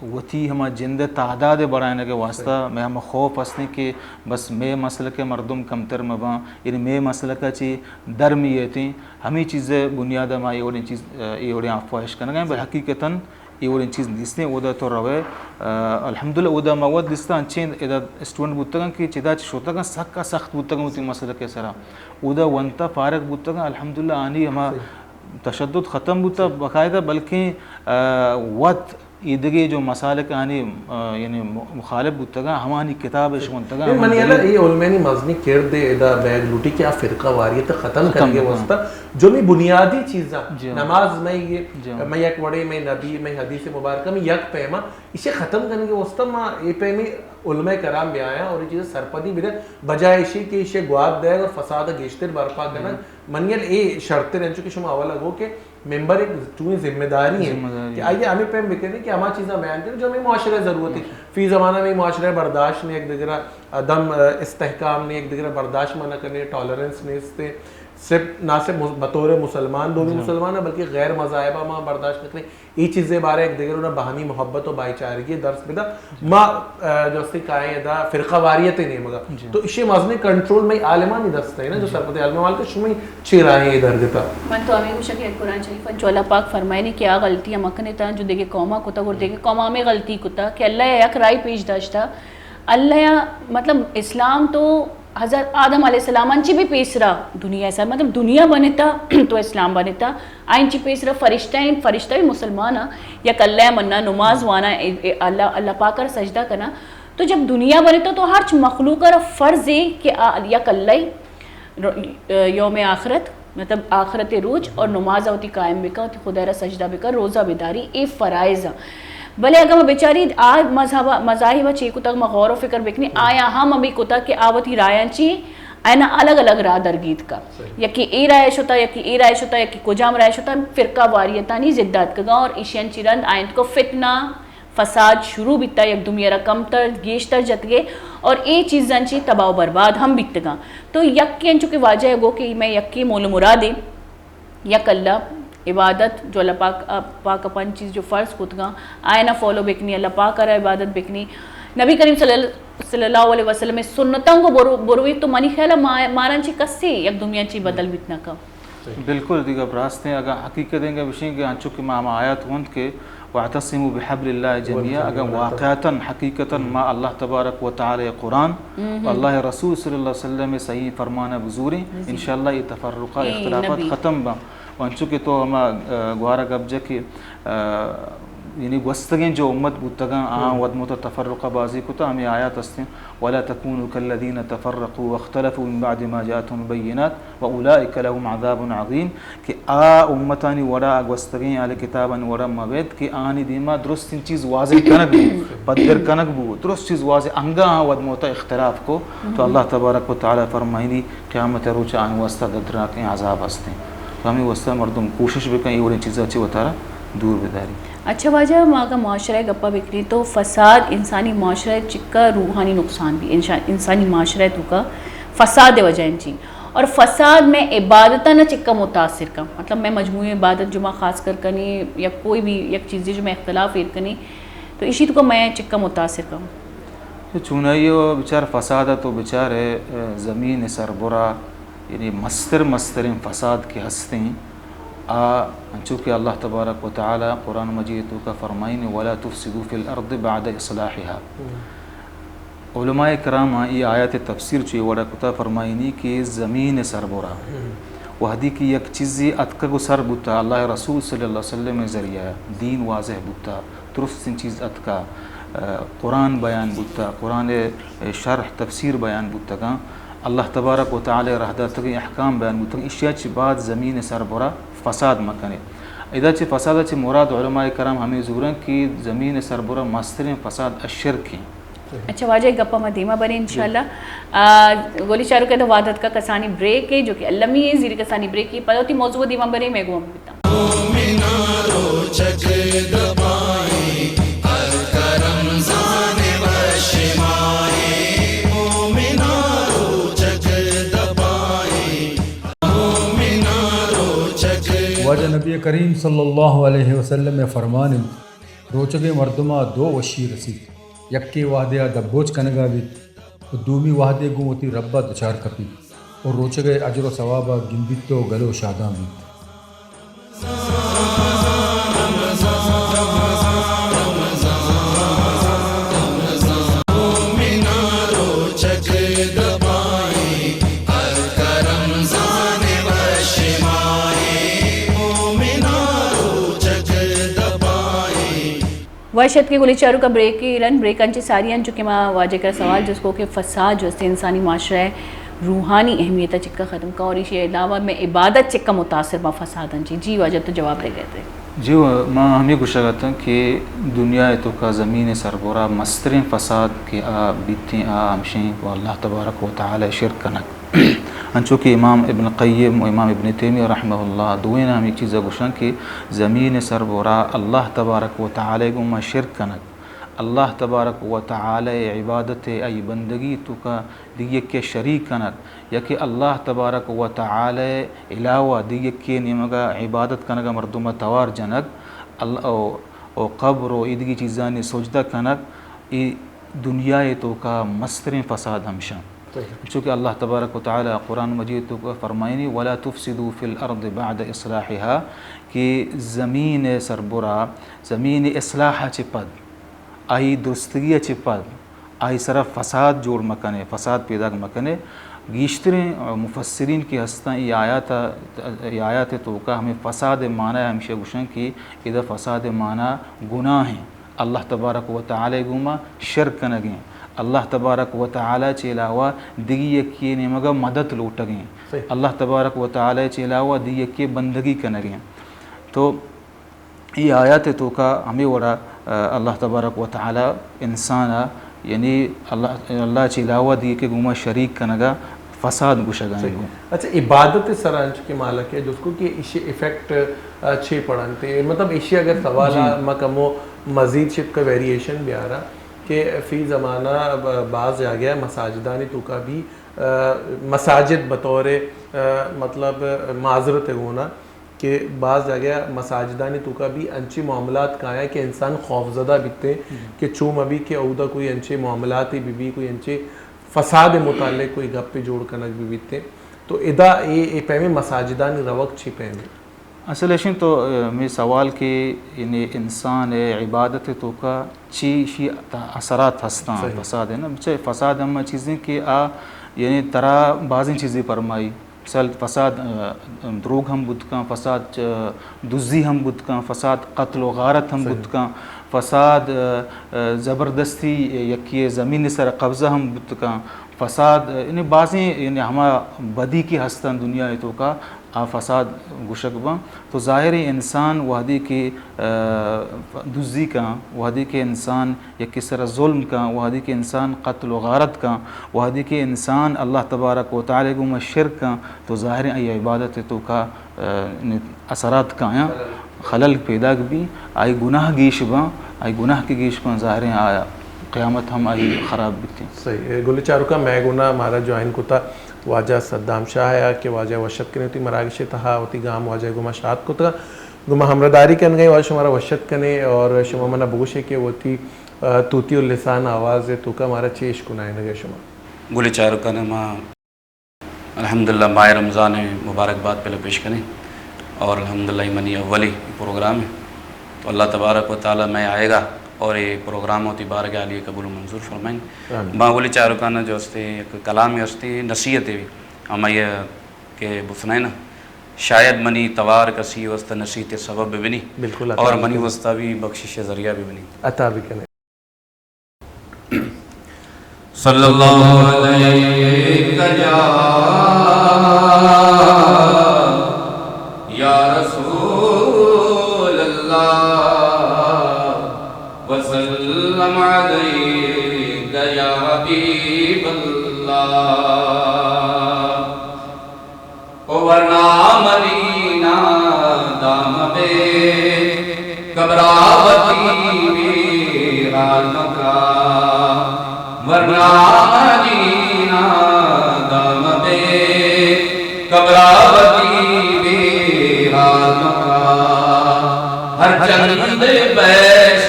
وتی ہما جند ءِ تعداد ءِ بڑائینگ ءِ واسطہ مئے ہما خوف ہستیں کہ بس مئے مسلک ءِ مردم کمتر مباں، یعنی مئے مسلک ءَ چی در میتیں۔ ہمے چیز ءِ بنیاد ءَ ما اے وڑیں چیز، اے وڑیں افواہ اش کنگ ءَ ایں، بلے حقیقتاً اے وڑیں چیز نیستیں۔ اودا تو روئے، آ، الحمدللہ اودا ما وت دیستہ انچیں ادا اسٹوڈنٹ بوتگاں کہ چدا چہ شتگاں سک ءَ سخت بوتگاں وتی مسلک ءِ سرا۔ اودا ونتہ فارغ بوتگاں، الحمدللہ آنی ہما تشدد ختم بوتہ باقاعدہ، بلکیں، آ، وت ایدگہ جو مسالک آنی، آ، یعنی م-، مخالف بوتگاں، ہمانی کتاب اش ونتگاں، اے ہمانی منی یلا اے علمانی مزنی کرد ادا بیگ لوٹی کہ آ فرقہ واریت ختم کنگ ءِ واسطہ جو می بنیادی چیزاں، نماز مئے یہ، مئے یک وڑے، مئے نبی، مئے حدیث مبارکہ، مئے یک پیما، اسے ختم کنگ ءِ واسطہ ما اے پیمیں علماء کرام بیایاں اور اے چیز سرپدی بدن، بجائے اشی کہ اسے گوات دئیگ اور فساد گیشتر برپا کنگ۔ منی یلا اے شرتر انچو کہ شما اولا گو کہ ممبر یک چونیں ذمہ داری ہے کہ آئی ہمے پیم بکنے کہ ہما چیزاں بیان کرے جو ہمے معاشرہ ضرورت ہے۔ فی زمانہ ہمے معاشرہ برداشت نے، یک دگرا عدم، آ، استحکام نے، یک دگرا برداشت مہ نہ کنے، ٹالرنس نیست ہے۔ صرف، نہ صرف مس-، بطور مسلمان، دومی مسلمان ہے، بلکہ غیر مذاہبہ ما برداشت نہ کنے۔ اے چیزے بارے یک دگرا باہمی محبت و بھائی چارگی درس بدا۔ ما، آ، جو استے کائیں ادا فرقہ واریت نیمگا۔ تو اشی مزنیں کنٹرول مئے عالمانی دست ہے نا، جو سرپد عالم مالک شمی چی رائے اے درگتا؟ من تو ہمے گوشاں کہ قرآن شریف انچو اللہ پاک فرمائنی کہ آ غلطیاں مکنے تا جو دگہ قوما کتا اور دگہ قوما ہمے غلطی کتا کہ اللہ یک راہی پیش داشتا۔ اللہ، مطلب، اسلام تو حضرت آدم علیہ السلام انچی بھی پیسرا دنیا سر، مطلب، دنیا بنتا تو اسلام بنتا، آئین چی پیسرا فرشتہ ہیں، فرشتہ بھی مسلمان ہیں، یک اللہ منا، نماز وانا، اے، اے، اللہ، اللہ پاک سجدہ کنا۔ تو جب دنیا بنتا تو ہرچ مخلوق را فرض ہے کہ آ، یک اللہ، یوم آخرت، مطلب آخرت روچ اور نماز وتی قائم بکا، وتی خدا را سجدہ بکا، روزہ بداری، اے فرائض ہیں۔ بلے اگر ما بچاری آ مذہب، مذاہب چی کتا، ما غور و فکر بکنی، آیا ہم ہمیں کتا کہ آ وتی رایاں چی، آیاں الگ الگ راہ درگیت کا۔ یکی اے راہ شتا، یکی اے راہ شتا، یکی کجام راہ شتا، فرقہ واریتانی ضد آتکگا اور ایشیان چی رند آئند کو فتنہ، فساد شروع بیتا، یک دومی را کمتر، گیشتر جتگے اور اے چیزاں چی تباہ و برباد ہم بیتگاں۔ تو یکی انچو کہ واجہ گو کہ میں یکی مول مرادے، یک اللہ عبادت جو اللہ پاک، پاک پنچ چیز جو فرض کتگاں، آئینا فالو بکنی، اللہ پاک را عبادت بکنی، نبی کریم صلی اللہ، صلی اللہ علیہ وسلم سنتاں کو برو-، بروی تو منی خیال ما-، ماران چی کسی یک دومی چی بدل بیت نہ کا۔ بالکل، دیگہ براستیں، اگر حقیقت انگا بشیں کہ انچو کہ ما ہما آیات وند کہ واعتصموا بحبل اللہ جميعا، اگر واقعتاً، حقیقتاً ما اللہ تبارک و تعالی قرآن و اللہ رسول صلی اللہ علیہ وسلم صحیح فرمانہ بزوریں، انشاءاللہ یہ تفرقہ اختلافات ختم باں۔ و انچو کہ تو ہما، آ، گوارا گپ جا کہ، آ، یعنی گوستگیں جو امت بوتگاں، آہاں وت مت تفرقہ بازی کتا، ہمیں آیات ہستیں، ولا تكونوا كالذين تفرقوا واختلفوا من بعد ما جاءتهم البينات واولئك لهم عذاب عظيم، کہ آ امتانی وڑا، آ گوستگیں اہل کتابانی وڑا مبیت کہ آنی دیما درستیں چیز واضح کنگ بو، پدر کنگ بو، درست چیز واضح، انگا آہاں وت مت اختلاف کو، تو اللہ تبارک و تعالی فرمائنی، قیامت ء روچ آیانی واسطہ دردناکیں عذاب ہستیں۔ تو ہمے واسطہ مردم کوشش بکن اے وڑیں چیزاں چہ وتارا دور بداری۔ اچھا واجہ، ما اگاں معاشرہ ء گپا بکنیں تو فساد انسانی معاشرہ ء چکا روحانی نقصان بھی، انشا-، انسانی معاشرہ ء توکا فساد ء وجہ انچی اور فساد میں عبادتاں نہ چکا متاثر کن، مطلب میں مجموعی عبادت جو ما خاص کر کنی یا کوئی بھی یک چیزی جو میں اختلاف ایر کنی تو اشی توکا میں چکا متاثر کن۔ تو چونائی و بچار فساد تو بچار ہے، اه، زمین سربرا، یعنی مستر مستریں فساد کہ ہستیں، آ انچو کہ اللہ تبارک و تعالی قرآن مجید توکا فرمائیں، ولا تفسدوا في الأرض بعد إصلاحها۔ علماء کرام ای آیات تفسیر چوی وڑا کتا فرمائنی کہ زمین سربرا وہدی کہ یک چیزی اتکگ و سر بوتا، اللہ رسول صلی اللہ علیہ وسلم ذریعہ دین واضح بوتا، درستیں چیز اتکا، اه، قرآن بیان بوتا، قرآن شرح تفسیر بیان بوتگاں، اللہ تبارک و تعالی ء راہ داتگیں احکام بیان بوتگ، ایشی ء چہ بعد زمین ء سربرا فساد مہ کنے۔ ادا چہ فساد ء چہ مراد علماء کرام ہمے زورن کہ زمین ء سربرا مستریں فساد الشرک ہیں۔ اچھا واجہ، گپ ء ما دیما بریں انشاءاللہ۔ آ، گولی چاروک ء وہد اتکا کسانی بریک ء، جو کہ المی ء زیر کسانی بریک ء، پدا وتی موضوع ء دیما بریں، مئے گوما بتاں۔ مومناں روچگ دپائیں، ہلکا رمضان وش ماہیں۔ مومناں روچگ دپائیں، مومناں روچگ۔ واجہ نبی کریم صلی اللہ علیہ وسلم ء فرمان انت، روچگیں مردم ء دو وشی رسیت، یکے وہدے ء دبوچ کنگ ء بیت، و دومی وہدے گوں وتی رب ء دچار کپیت و روچگ ء اجر و ثواب ء گندیت و گل و شادان بیت۔ وش اتکے گلیں چاروکاں، بریکے رند، بریکاں چہ ساری انچو کہ ما واجہ کرا سوال جست کو کہ فساد جو است انسانی معاشرہ ء روحانی اہمیت ء چکا ختم کن اور ایشی علاوہ مئے عبادت چکا متاثر باں فساد انچی۔ جی واجہ تو جواب دے گئے تھے۔ جی و-، ما ہمے گوشگ اتاں کہ دنیا ء توکا زمین ء سربرا مستریں فساد کہ آ بیتیں آ ہمشیں و اللہ تبارک و تعالی ء شرک کنگ۔ انچو کہ امام ابن قیم و امام ابن تیمیہ رحمہ اللہ دوئیناں ہمے چیز ء گوشاں کہ زمین ء سربرا اللہ تبارک و تعالی ء گوما شرک کنگ، اللہ تبارک و تعالی ء عبادت ء آئی بندگی توکا دگہ یکے ء شریک کنگ، یا کہ اللہ تبارک و تعالی ء علاوہ دگہ یکے ء نیمگا عبادت کنگ ء مردم ء توار جنگ، ال-، او، او قبر و ایدگی چیزانی سجدہ کنگ، ای دنیا ء توکا مستریں فساد ہمشاں۔ صحیح۔ چونکہ اللہ تبارک و تعالی قرآن مجید توکا فرمائنی، "ولا تفسدوا في الأرض بعد إصلاحها"، کہ زمین ء سربرا، زمین ء اصلاح ء چہ پد، آئی درستگی ء چہ پد، آئی سرا فساد جوڑ مکنے، فساد پیداک مکنے۔ گیشتریں مفسرین کہ ہستاں، ای آیات ء، ای آیات ء توکا ہمیں فساد ء معنی ہمیشہ گوشن کہ ادا فساد ء معنی گناہ ہیں۔ اللہ تبارک و تعالی گوما شرک کنگیں، اللہ تبارک و تعالی چہ علاوہ دگہ یکے نیمگا مدد لوٹگیں، صحیح۔ اللہ تبارک و تعالی چہ علاوہ دگہ یکے بندگی کنگیں۔ تو ای آیات توکا ہمیں وڑا، آ، اللہ تبارک و تعالی انسان ء، یعنی اللہ، اللہ چہ علاوہ دگہ یکے گوما شریک کنگا فساد گوشگ ء۔ صحیح۔ اچھا، عبادت ء سرا انچو کہ مالک ء جست کو کہ ایشی ایفیکٹ، آ، چے پڑنت؟ مطلب، ایشی اگر سوال جی۔ آ ما کمو مزید شت کا ویریئیشن بیارا کہ فی زمانہ ب-، بعض جاگہ مساجدانی توکا بھی، آ، مساجد بطور، آ، مطلب، معذرت ء گونا کہ بعض جاگہ مساجدانی توکا بھی انچی معاملات کایاں کہ انسان خوفزدہ بیتے ہم۔ کہ چو مبی کہ اودا کوئی انچے معاملاتے بہ بی، کوئی انچے فساد متعلق کوئی گپے جوڑ کنگ بہ بیت۔ تو ادا اے، اے پیمیں مساجدانی روگ چی پیمیں؟ اصل ایشیں تو، اے، ہمے سوال کہ یعنی انسان ء عبادت ء توکا چی شی تا اثرات ہستاں، صحیح۔ فساد ہے نا، چہ فساد ہم چیزیں کہ آ یعنی ترا بازیں چیزیں پرمائی۔ مثال فساد، ا، دروگ ہم بوت کن، فساد، ا، دزی ہم بوت کن، فساد قتل و غارت ہم صحیح۔ بوت کن، فساد، ا، ا، زبردستی یکی زمین سر قبضہ ہم بوت کن، فساد، ا، یعنی بازیں یعنی ہما بدی کہ ہستن دنیا ء توکا آ فساد گوشگ بن۔ تو ظاہر ہے انسان وہدی کہ، ا، دزی کن، وہدی کہ انسان یکے سرا ظلم کن، وہدی کہ انسان قتل و غارت کن، وہدی کہ انسان اللہ تبارک و تعالی گوما شرک کن، تو ظاہریں آئی عبادت توکا، ا، اثرات کایاں، خلل پیداک بی، آئی گناہ گیش بن، آئی گناہ کہ گیش بن، ظاہریں آ قیامت ہم آئی خراب بیتیں۔ صحیح۔ گل چاروکاں، مئے گونا مارا جوائن کتا واجہ صدام شاہ آیا کہ واجہ وشت کنے وتی مراگش تہا وتی گام واجہ گوما شاد کتگا۔ گوں ما ہمراہداری کنگ ء، واجہ شمارا وش اتک کنیں اور شما منا بگوشے کہ وتی، آ، طوطی السان آواز ء توکا مارا چے اشکنائینگ ء شما؟ گل چاروکاں، ما الحمدللہ ماہ رمضان ء مبارکباد پہلے پیش کنیں اور الحمدللہ اے منی اولی پروگرام ہے، تو اللہ تبارک و تعالی مئے آئیگا اور اے پروگرام وتی بارگاہ عالی قبول و منظور فرمائیں۔ آمین۔ ما گل چاروکاں جو استے یک کلام استے نصیحت بھی ہمائی کہ بسنائنا، شاید منی توار کسی واسطہ نصیحت سبب بہ بنی، بالکل، عطا اور بہ منی کنی۔ واسطہ بھی بخشش ذریعہ بہ بنی۔ عطا بہ کنے۔ صلی اللہ علیک یا، یا رسول اللہ، وسلم علیک یا حبیب اللہ۔ او ورنا منی نادام بے، قبرا وتی بے حال مکا۔ ورنا منی نادام بے، قبرا وتی بے حال مکا۔ ہر چند پیش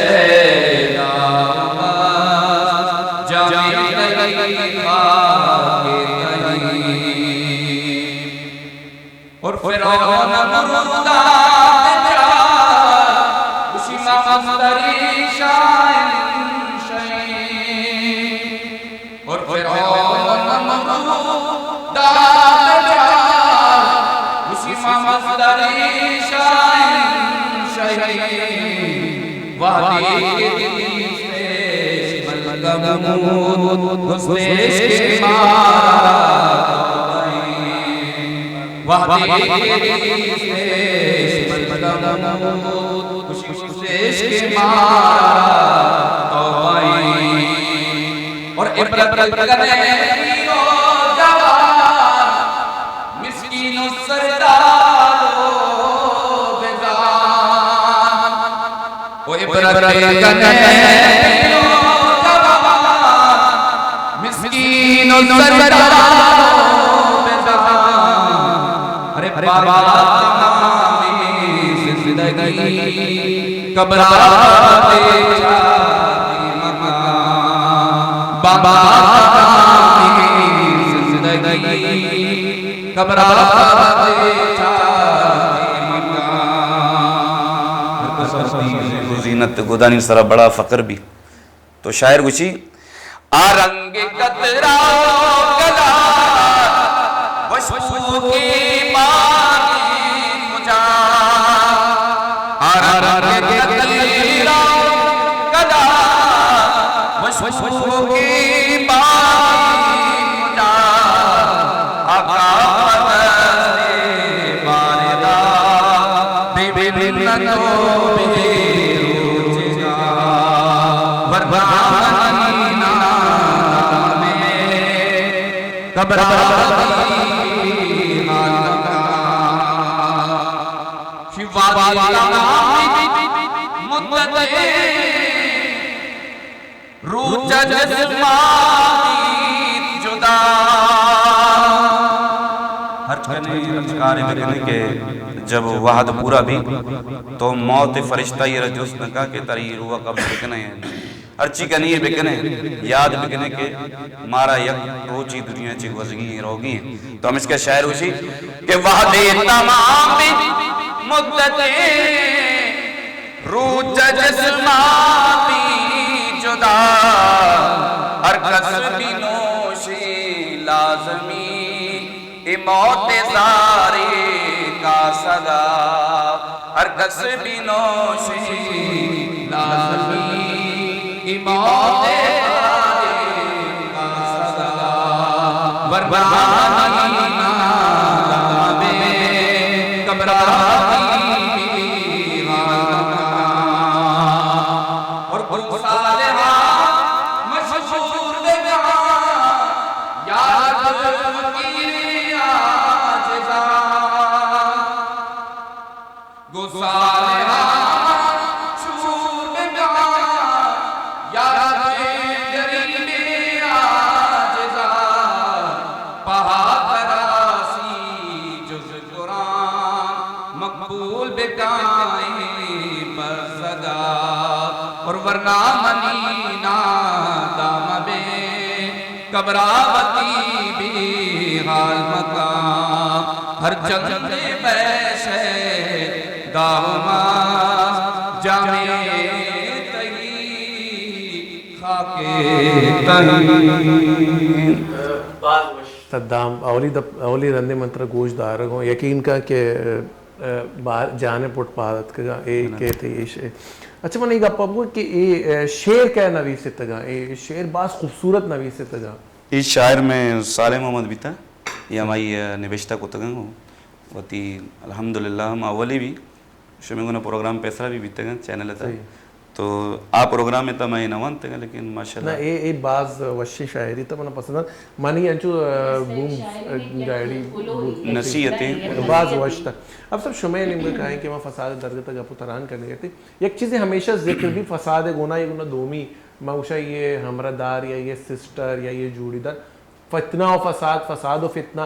داما، جامے تئی خاک تئی۔ اور فرعون نمرودا بچار، گوشی ما مستری شاہن شہین۔ اور فرعون نمرودا بچار، گوشی ما مستری شاہن شہین۔ وہدے کہ دیستش ملک نمرود، گوشتش کہ مارا وہدے کہ دیستش ملک نمرود، گوشتش کہ مارا توبہ ایں۔ اور عبرت کنے پیر و جوان، مسکین و سردار و بزان۔ و عبرت کنے پیر و جوان، مسکین و سردار و بزان۔ ارے بابا تمامی زندگی قبرا دے چاتی مکان۔ بابا تمامی زندگی قبرا دے چاتی مکان۔ زینت گدانی سرا بڑا فخر بی۔ تو شاعر گوشی، آ رنگ قطرہ و گلات، وشبو کی بانی کجا۔ آ رنگ قطرہ و گلات، وشبو کی بانی کجا۔ آقا پرست بارگاہ بے منت و بے روزگار۔ ورنہ منی نام قبرا وتی حال مکا۔ شی وہدے تمامی مدت روح چہ جسمانی جدا۔ ہرچ کنے، ہرچ کارے بکنے کہ جب وہد پورا بی تو موت فرشتہ ای را جست نکا کہ تری روح قبض بکنے۔ ہرچی کنے بکنے، یاد بکنے کہ مارا یک روچی دنیا چی گوزگی ہیں، روگی ہیں۔ تو ہمشکا شاعر گوشی کہ وہدے تمامی مدت روح چہ جسمانی جدا، ہر کس بنوشی لازمی اے موت زارے قاصدا۔ ہر کس بنوشی لازمی اے موت زارے قاصدا۔ ورنہ منی نام قبرا وتی بے حال مکا۔ اور گوں صالحاں مشہور بکاں، یا رب فقیر عاجزاں۔ گوں صالحاں مشہور بکاں، یا رب غریب عاجزاں۔ پہا تراسی جز قرآن مقبول بکائیں بزدا۔ اور ورنہ منی نادام بے، قبرا وتی بے حال مکاں۔ ہر چند پیش داما، جامے تئی خاک تئی۔ صدام، اولی دپ-، اولی رندے من ترا گوش دارگ اوں۔ یقین کن کہ ء، بار جان ء پٹ پاد اتکگاں، اے بلے۔ کیت اے ش-، اچھا، من اے گپ ء بگو کہ اے، ء، شعر کئے نویستگاں؟ اے شعر باز خوبصورت نویستگاں۔ اے شاعر میں صالح محمد بیتا، اے ہمائی، ء، نبشتہ کتگاں۔ وتی الحمدللہ ہم اولی بھی شمے گونا پروگرام پیسرا بھی بیتگاں چینل تا۔ صحیح۔ تو آ پروگرام ء تہ من اے نہ ونتگ، لیکن ماشاءاللہ۔ نہ، اے، اے باز وشیں شاعری تہ من پسند آں۔ منی انچو، آ، بوم، آ، گائیڈی بوت نصیحتیں۔ باز وش تہ۔ اب سب شمئے نیمگا کائیں کہ ما فساد درگت گپ و تران کرنے گئے تھے۔ یک چیزیں ہمیشہ ذکر بھی فساد گونا، یہ گونا دومی، ما گوشا یہ ہمراہ دار یا یہ سسٹر یا یہ جوڑی دار۔ فتنہ و فساد، فساد و فتنہ۔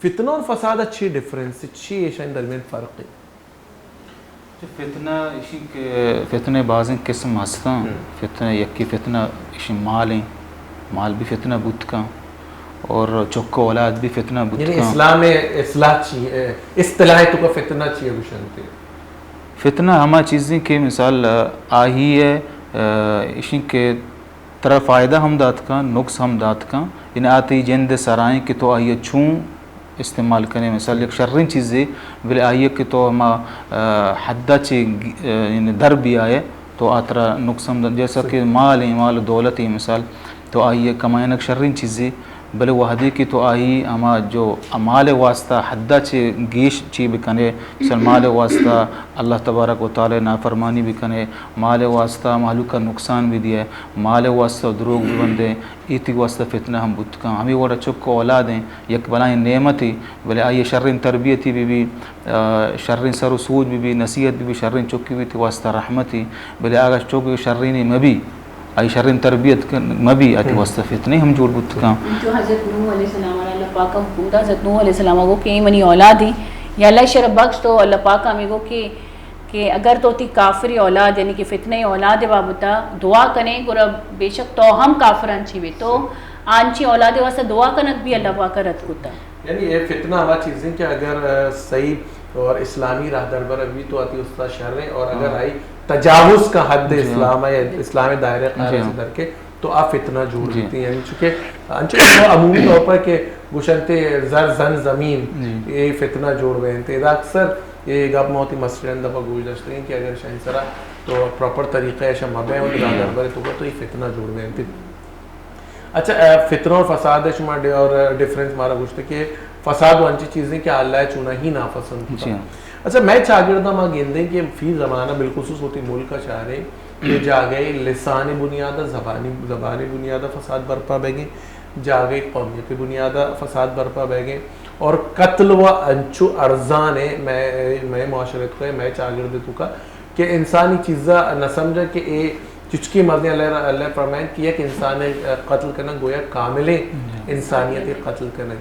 فتنہ اور فساد ء چی ڈفرنس، چی ایشانی درمیان فرق ہے؟ فتنہ ایشی کہ فتنہ بازیں قسم ہستاں۔ ہم۔ فتنہ، یکی فتنہ ایشی مال ہیں، مال بھی فتنہ بوت کن، اور چک و اولاد بھی فتنہ بوت یعنی کن۔ اسلام اصلاح چی ہے؟ اصطلاح تو کا فتنہ چی ہے گوشنتے؟ فتنہ ہما چیزیں کہ مثال آہی ہے، ایشی کہ ترا فائدہ ہم دات کن، نقص ہم دات کن، یعنی آ تئی جند ء سرائیں کہ تو آئی ء چون استعمال کنے۔ مثال یک شریں چیزے، بلے آئی ء کہ تو ہما، آ، حد ء چے گ-، آ، یعنی در بیائے تو آ ترا نقص ہم دات۔ جیسا کہ مال ہیں، مال و دولت ہیں، مثال تو آئی ء کمائنگ شریں چیزے، بلے وہدے کہ تو آئی ہما جو مال ء واسطہ حد ء چے گیش چی بکنے، مثال مال ء واسطہ اللہ تبارک و تعالی نافرمانی بکنے، مال ء واسطہ مہلوک ء نقصان بدیے، مال ء واسطہ دروگ ببندے، اے تئی واسطہ فتنہ ہم بوت کن۔ ہمے وڑا چک و اولاد ہیں، یک بلائیں نعمتے، بلے آئی ء شریں تربیتے بہ بی، آ، شریں سر و سوج بہ بی، نصیحت بہ بی، شریں چکے بہ بی، تئی واسطہ رحمتے، بلے اگاں چک شریں مہ بی، آئی شریں تربیت کن-، مہ بی، آ تئی واسطہ فتنے ہم جوڑ بوت کن۔ جو حضرت نوح علیہ السلام ء اللہ پاک ء حکم دا، حضرت نوح علیہ السلام ء گو کہ اے منی اولاد ہیں، یا اللہ ایشرا بخش، تو اللہ پاک ء ہمیں گو کہ کہ اگر تو وتی کافریں اولاد، یعنی کہ فتنہ اولاد ء بابت ء دعا کنے، گڑا بے شک تو ہم کافراں چی بے، تو آنچی اولاد ء واسطہ دعا کنگ بھی اللہ پاک ء رد کتا۔ یعنی اے فتنہ ہما چیزیں کہ اگر، آ، صحیح اور اسلامی راہ دربر بھی تو آتی استاد شر ہے، اور اگر ہاں۔ آئی تجاوز کا حد جی ہاں۔ اسلام ہے، اسلام دائرہ قرار جی ہاں۔ سے در کے تو آ فتنہ جوڑ جی۔ بیتی، یعنی چونکہ انچو کہ عمومی طور پر کہ گوشنتے زر زن زمین جی۔ اے فتنہ جوڑ بینتے۔ ادا اکثر اے گپ ما وتی مستریں دپا گوش داشتگیں کہ اگر شاہین سرا تو پراپر طریقہ ایشا مبے اور ادا دربر تو تو یہ فتنہ جوڑ بینتے۔ اچھا، اے فتنہ اور فساد شما ڈی-، اور ڈفرنس مارا گوشتے کہ فساد و انچی چیزیں کہ اللہ چونا ہی ناپسند جی۔ کتا۔ اچھا، میں چاگردہ ما گندیں کہ فی زمانہ بالخصوص وتی ملک چارے کہ جاگہے لسانی بنیاد ء، زبانی، زبانی بنیاد ء فساد برپا بیگیں، جاگہے قومیت بنیاد ء فساد برپا بیگیں اور قتل و انچو ارزان ہے۔ میں، میں معاشرے تو کا، میں چاگرد تو کا کہ انسانی چیزا نہ سمجھا کہ اے چچکی مردیں۔ اللہ، اللہ فرمائیں کہ یک انسان قتل کرنا گویا کامل انسانیت قتل کرنا۔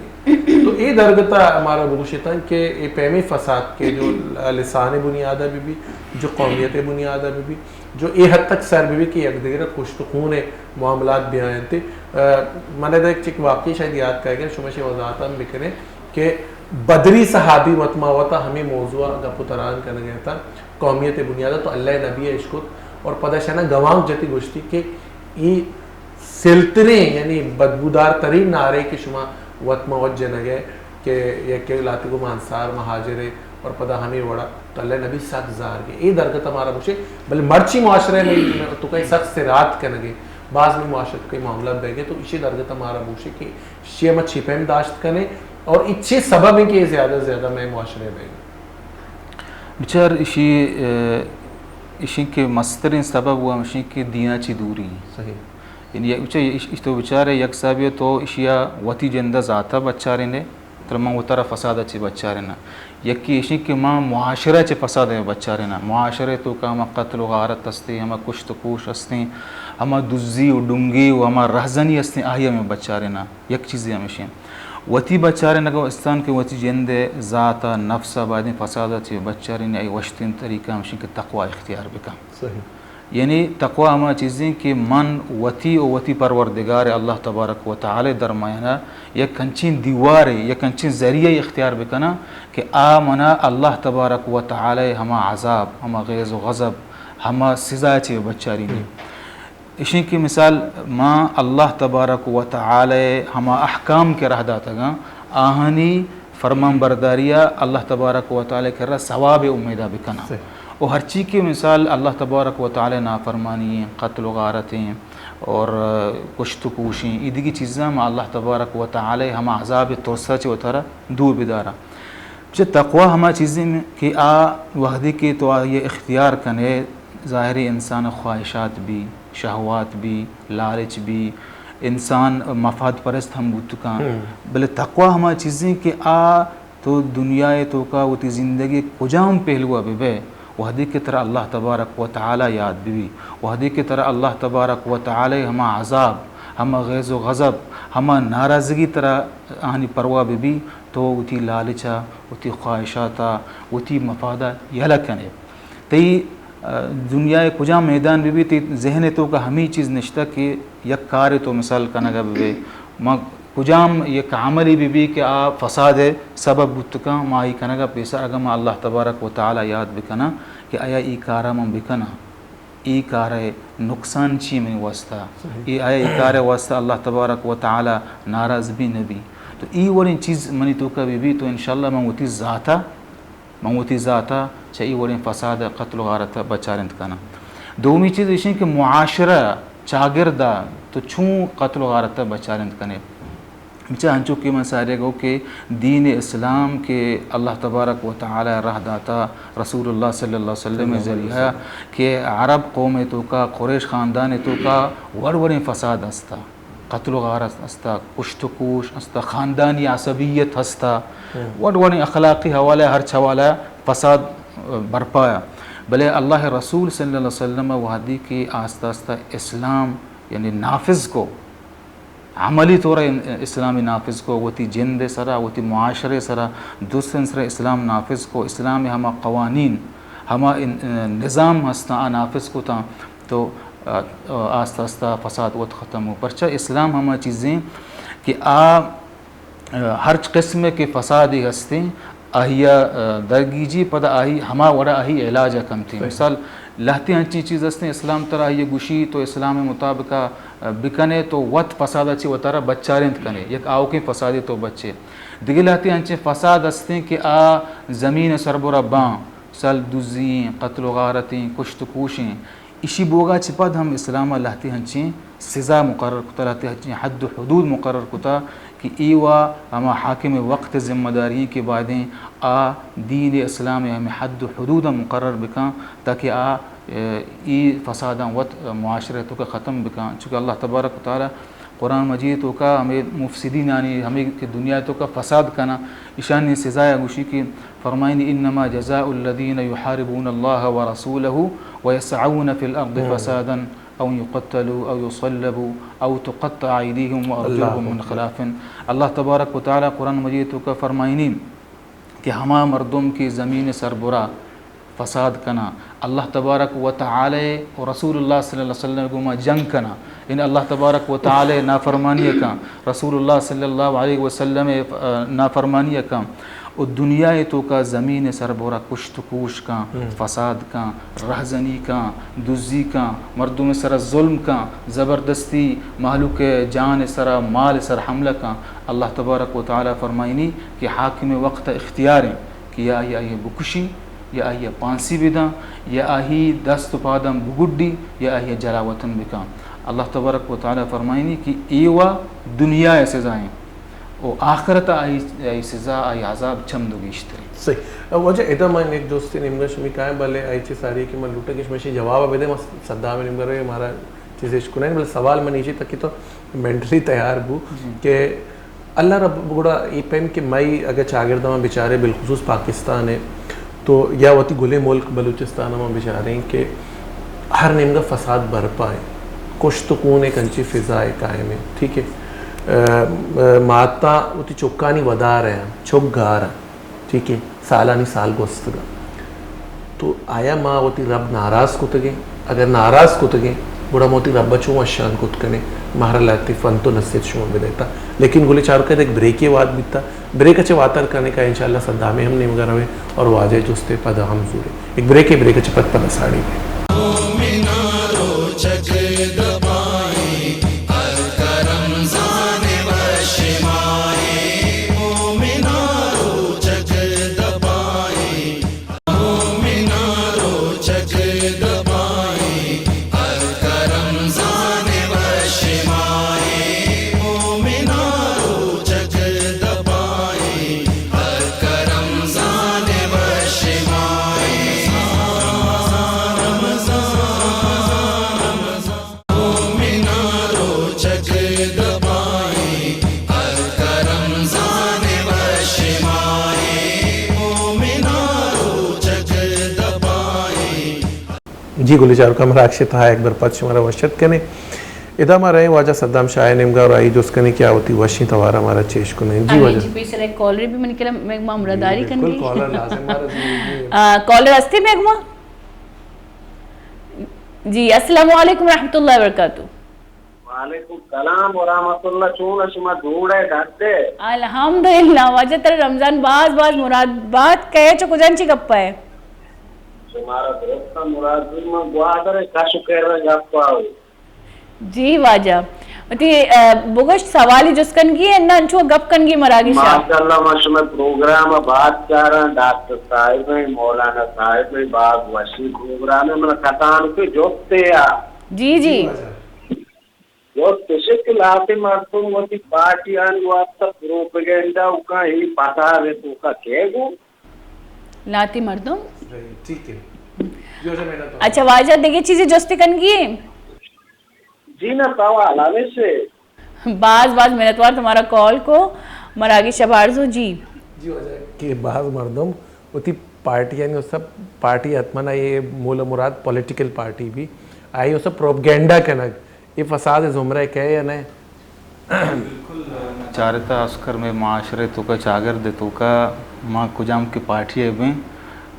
تو اے درگتا ہمارا بگوشتن کہ اے پیمی فساد کے جو لسان بنیاد ء بھی، بھی، جو قومیت بنیاد ء بھی، بھی، جو اے حد تک سر بہ بی کہ یک دگر کشت و خون ء معاملات بیاینت۔ آ، من ادا یک چک واقعی شاید یاد کائیگ ء، شما شی وضاحت ہم بکنے کہ بدری صحابی وت ما وتا ہمیں موضوع ء گپ و تران کنگ ء اتاں، قومیت بنیاد ء تو اللہ ء نبی ء اشکت اور پدا شنا گوانک جتی گوشتی کہ ای سلتریں یعنی بدبودار ترین نعرے کہ شما وت ما وت جنگ ء کہ یکے لاتی گو ما انصار مہاجر ء اور پدا ہمے وڑا تو اللہ نبی سک زار گئے۔ اے درگت ہمارا بوشے، بلے مرچی معاشرہ میں تو کئی سک سے رات کنگے، بعض میں معاشرہ تو کئی معاملہ بہ گئے، تو اسی درگت ہمارا بوشے کہ شی ما چی پیم داشت کنے اور اچھے سبب ہیں کہ زیادہ زیادہ میں معاشرہ بہ گئے۔ بچار اشی، اشی کہ مسترین سبب ہوا ہمشی کہ دینا چی دوری۔ صحیح۔ یعنی یک، بچار، اش، اش تو بچارے یک حسابی تو اشیا وتی جندہ ذاتا بچارینے، تر من وتارا فساد چی بچارینا۔ یکی اشی کہ ما معاشرہ چی فساد بچارینا۔ معاشرہ تو کا ہما قتل و غارت ہستے، ہما کشت و کوش ہستے، ہما دزی و ڈنگی و ہما رہزنی ہستے، آہی ہمیں بچارینا۔ یک چیزی ہمیشیں۔ وتی بچارینگ و استان کہ وتی جندے ذاتا نفسا بایدیں فسادا چی بچارینے، ای وشتین طریقہ ہمشیں کہ تقوی اختیار بکن۔ صحیح۔ یعنی تقوی ہما چیزیں کہ من وتی و وتی پروردگار اللہ تبارک و تعالی درمیانا یک انچیں دیوارے، یک انچیں ذریعہ اختیار بکناں کہ آ منا اللہ تبارک و تعالی ہما عذاب، ہما غیظ و غضب، ہما سزا چی بچارینی۔ اشیں کہ مثال ما اللہ تبارک و تعالی ہما احکام کہ رہ داتگاں، آہانی فرمان برداری ءَ اللہ تبارک و تعالی کرا ثواب امیدا بکناں۔ صحیح۔ و ہرچی کہ مثال اللہ تبارک و تعالی نافرمانی ہیں، قتل و غارت ہیں، اور کشت و کوش ہیں، ای دیگی چیزاں ما اللہ تبارک و تعالی ہما عذاب ترسا چہ وتارا دور بدارا۔ چہ تقوی ہما چیزیں کہ آ وہدی کہ تو آئی اختیار کنے، ظاہری انسان خواہشات بی، شہوات بی، لالچ بی، انسان مفاد پرست ہم بوت کن۔ ہم۔ بلے تقوی ہما چیزیں کہ آ تو دنیا ءِ توکا وتی زندگی کجام پہلو ءَ بہ بئے، وہدے کہ ترا اللہ تبارک و تعالی یاد بہ بی، وہدے کہ ترا اللہ تبارک و تعالی ہما عذاب، ہما غیظ و غضب، ہما ناراضگی ترا آہانی پرواہ بہ بی، تو وتی لالچ ءَ، وتی خواہشات ءَ، وتی مفاد ءَ یلہ کنے۔ تئی، ءَ، دنیا ءِ کجام میدان بہ بی، تئی ذہن ءِ توکا ہمے چیز نشتہ کہ یک کارے تو مثال کنگا بہ بئے، ما کجام یک عملے بہ بی کہ آ فساد ءِ سبب بوت کن، ما آئی کنگا پیسر اگاں ما اللہ تبارک و تعالی یاد بکناں کہ آیا ای کارا من بکناں، ای کار ءِ نقصان چی منی واسطہ؟ صحیح۔ ای آیا ای کار ءِ واسطہ اللہ تبارک و تعالی ناراض بی نہ بی؟ تو ای وڑیں چیز منی توکا بہ بی تو انشاءاللہ من وتی ذاتا من وتی ذاتا چہ ای وڑیں فساد ءُ قتل و غارت ءَ بچارینت کناں۔ دومی چیز ایش انت کہ معاشرہ، چاگرد ءَ تو چون قتل و غارت ءَ بچارینت کنے؟ بچا انچو کہ من سارے گو کہ دین اسلام کہ اللہ تبارک و تعالی راہ داتا رسول اللہ صلی اللہ علیہ وسلم ءِ ذریعہ کہ عرب قوم ءِ توکا، قریش خاندان ءِ توکا وڑ وڑیں فساد ہستا۔ قتل و غارت ہستا، کشت و کوش ہستا، خاندانی عصبیت ہستا، ہم۔ وڑ وڑیں اخلاقی حوالہ ءَ ہرچ حوالہ ءَ فساد، ءَ، برپا ءَ۔ بلے اللہ ءِ رسول صلی اللہ علیہ وسلم ءَ وہدی کہ آستہ آستہ اسلام یعنی نافذ کو، عملی طور ءَ ان-، اسلام نافذ کو، وتی جند ءِ سرا، وتی معاشرے ءِ سرا، درستیں سرا اسلام نافذ کو، اسلام ءِ ہما قوانین، ہما ان-، نظام ہستاں آ نافذ کتاں۔ تو، ءَ، ءَ، آستہ آستہ فساد وت ختم ہو۔ پرچا اسلام ہما چیزیں کہ آ، ءَ، ہرچ قسم کہ فسادی ہستیں، آہی ءَ، ءَ، درگیجی پدا آہی ہما وڑا آہی علاج ءَ کنتیں۔ صحیح۔ مثال، لہتیں انچیں چیز ہستیں، اسلام ترا آہی ءَ گوشی تو اسلام ءِ مطابق ءَ بکنے تو وت فساد ءَ چہ وتارا بچارینت کنے، یک آؤکیں فسادے تو بچے۔ دگہ لہتیں انچیں فساد ہستیں کہ آ زمین ءِ سربرا باں، مثال دزی ایں، قتل و غارت ایں، کشت و کوش ایں۔ ایشی بوگا چہ پد ہم اسلام ءَ لہتے ہنچیں سزا مقرر کتا، لہتے ہنچیں حد و حدود مقرر کتا کہ اے وا ہما حاکم وقت ءِ ذمہ داری ایں کہ بایدیں آ دین اسلام ءِ ہمے حد و حدود ءَ مقرر بکاں تاکہ آ، اے، اے فساداں وت معاشرہ ءِ توکا ختم بکاں۔ چونکہ اللہ تبارک و تعالی قرآن مجید توکا ہمے مفسدینانی، ہمے کہ دنیا توکا فساد کناں، ایشانی سزا ءَ گوشی کہ فرمائنی، انما جزاء الذين يحاربون الله ورسوله ويسعون في الارض ہم۔ فسادا او يقتلوا او يصلبوا او تقطع ايديهم وارجلهم اللہ من اکبر۔ خلاف۔ اللہ تبارک و تعالی قرآن مجید توکا فرمائنی کہ ہما مردم کہ زمین سربرا فساد کناں، اللہ تبارک و تعالی و رسول اللہ صلی اللہ علیہ وسلم گوما جنگ کناں، یعنی اللہ تبارک و تعالی نافرمانی کاں، رسول اللہ صلی اللہ علیہ وسلم، آ، نافرمانی کاں، و دنیا توکا زمین سربرا کشت و کوش کاں، ہم۔ فساد کاں، رہزنی کاں، دزی کاں، مردم سر ظلم کاں، زبردستی مہلوک جان سرا، مال سر حملہ کاں، اللہ تبارک و تعالی فرمائنی کہ حاکم وقت اختیار ایں کہ یا آئی، آئی بکشی، یا آئی پانسی بداں، یا آئی دست و پاداں بگڈی، یا آئی جلا وطن بکاں۔ اللہ تبارک و تعالی فرمائنی کہ اے وا دنیا سزا ایں و آخرت آئی، آئی سزا، آئی عذاب چم دو گیشتر ایں۔ صحیح۔ واجہ ادا من یک جستے نیمگا شمی کائیں، بلے آئی چہ ساری کہ من لوٹاں کہ شما شی جواب بدے، ما صدام نیمگا روے، مارا چیزے اش کنائیں، بلے سوال من ایشی تکی تو مینٹلی تیار بو جی۔ کہ اللہ رب گڑا اے پیم کہ مئی اگہ چاگرد ما بچارے بالخصوص پاکستان ہے تو یا وتی گلے ملک بلوچستان ما بچاریں کہ ہر نیمگا فساد برپا ہے، کشت و کون ایک انچی فضا ہے قائم ہے، ٹھیک ہے۔ ا، ا، ماتا وتی چکانی ودار ہیں، چک گار ہیں۔ ٹھیک ہے، سالانی سال گوستگا۔ تو آیا ما وتی رب ناراض کتگیں؟ اگر ناراض کتگیں، گڑا ما وتی رب چون وشان کت کنیں؟ مہر لہتے فن تو نصیحت شما بدیتا۔ لیکن گلے چاروکا ایک بریکے واد بیتا۔ بریک چہ واتر کنیں کا انشاءاللہ صدامے ہم نیمگا روے اور واجہ جستے پدا ہم زورے۔ ایک بریکے، بریک چہ پد پدا ساڑی بے۔ جی گل چاروکاں، مراگش ءِ تہا یک بر پد شمارا وش اتک کنیں۔ ادا ما رئیں واجہ صدام شاہ ءِ نیمگا اور آئی جست کنیں کہ آ وتی وشیں توارا مارا چیش کنیں۔ جی ہاں، واجہ۔ جی، پیسر ایک کالر بھی من کلم، میں مامرا جی، داری بالکل، کنگی۔ کالر لازم مارا ضروری ہے۔ آ، کالر ہستے بیگما؟ جی، السلام علیکم ورحمۃ اللہ وبرکاتہ۔ وعلیکم السلام ورحمۃ اللہ، چون شما جوڑ ئے، ڈاکٹر؟ الحمدللہ، واجہ ترا رمضان باز باز مراد بات۔ کئے چہ کجان چی گپ ئے؟ شمارا درست مراد، من گوادر کش کر گپ آؤ۔ جی واجہ، وتی، ا، بگوش سوالی جست کنگی ہے، نہ انچو گپ کنگی مراگش ءَ؟ ماشاءاللہ، ما شما پروگرام بات چاراں، ڈاکٹر صاحب ہیں، مولانا صاحب ہیں، باز وشی پروگرام ہے، من کسان کے جوتے آ۔ جی، جی۔ جی واجہ۔ جست اش کہ لہتے مردم وتی پارٹی آنی واسطہ پروپیگنڈا و کاں، اے فساد ءِ توکا کئے گوں؟ لہتے مردم؟ صحیح، ٹھیک ہے۔ جو جو میں نے تو اچھا واجہ، دگہ چیزے جست کنگی ہے؟ جی نہ، سوال ہمیش ہے۔ باز باز منتوار تمہارا کال کو، مراگش شبارزو جی۔ جی واجہ کہ باز مردم وتی پارٹی، یعنی اس پارٹی حتماً آئی مول و مراد پولیٹیکل پارٹی بھی، آئی اس پروپیگنڈا کنگ، اے فساد ءِ زمرہ ءَ کئے یا نہ؟ چارتہ اسکر، مئے معاشرہ ءِ توکا، چاگرد ءِ توکا، ما کجام کہ پارٹی ءَ بیں،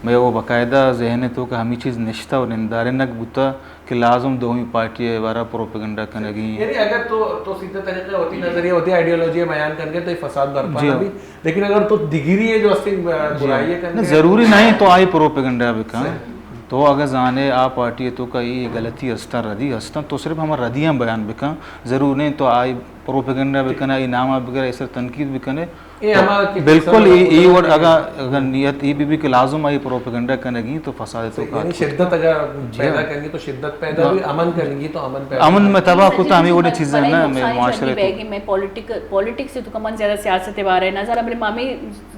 مئے وہ باقاعدہ ذہن ءِ توکا ہمے چیز نشتہ و نندارینگ بوتہ کہ لازم دومی پارٹی ءِ بارہ ءَ پروپیگنڈا کنگی۔ یعنی اگر تو، تو سیدھا طریقے وتی نظریہ، وتی آئیڈیالوجی بیان کنگے تو یہ فساد برپا جی۔ نہ بی، لیکن اگر تو دگری ہے جو استی، آ، جی۔ برائی ہے نہ، کنگے۔ ضروری نہیں تو آئی پروپیگنڈا بکن۔ صحیح۔ تو اگہ زانے آ پارٹی ءِ توکا اے غلطی ہستاں، ردی ہستاں، تو صرف ہما ردیاں بیان بکن، ضرور نہیں تو آئی پروپیگنڈا بکنے، آئی نام ءَ بگرے، آئی سر تنقید بکنے۔ اے تو ہما کہ بالکل اے، اے وڑ اگہ، اگہ نیت اے بی بی کہ لازم آئی پروپیگنڈا کنگی تو فساد ءِ توکا یعنی شدت اگہ جی۔ پیدا کنگی تو شدت پیدا ہاں۔ بی، امن کنگی تو امن پیدا امن بی۔ میں تباہ کو تو ہمیں وڑیں چیزیں نہ، میں معاشرے تو۔ میں پولیٹک-، پولیٹکس ءِ توکا من زیادہ سیاست ءِ بارے نہ زاناں، بلے ما ہمیں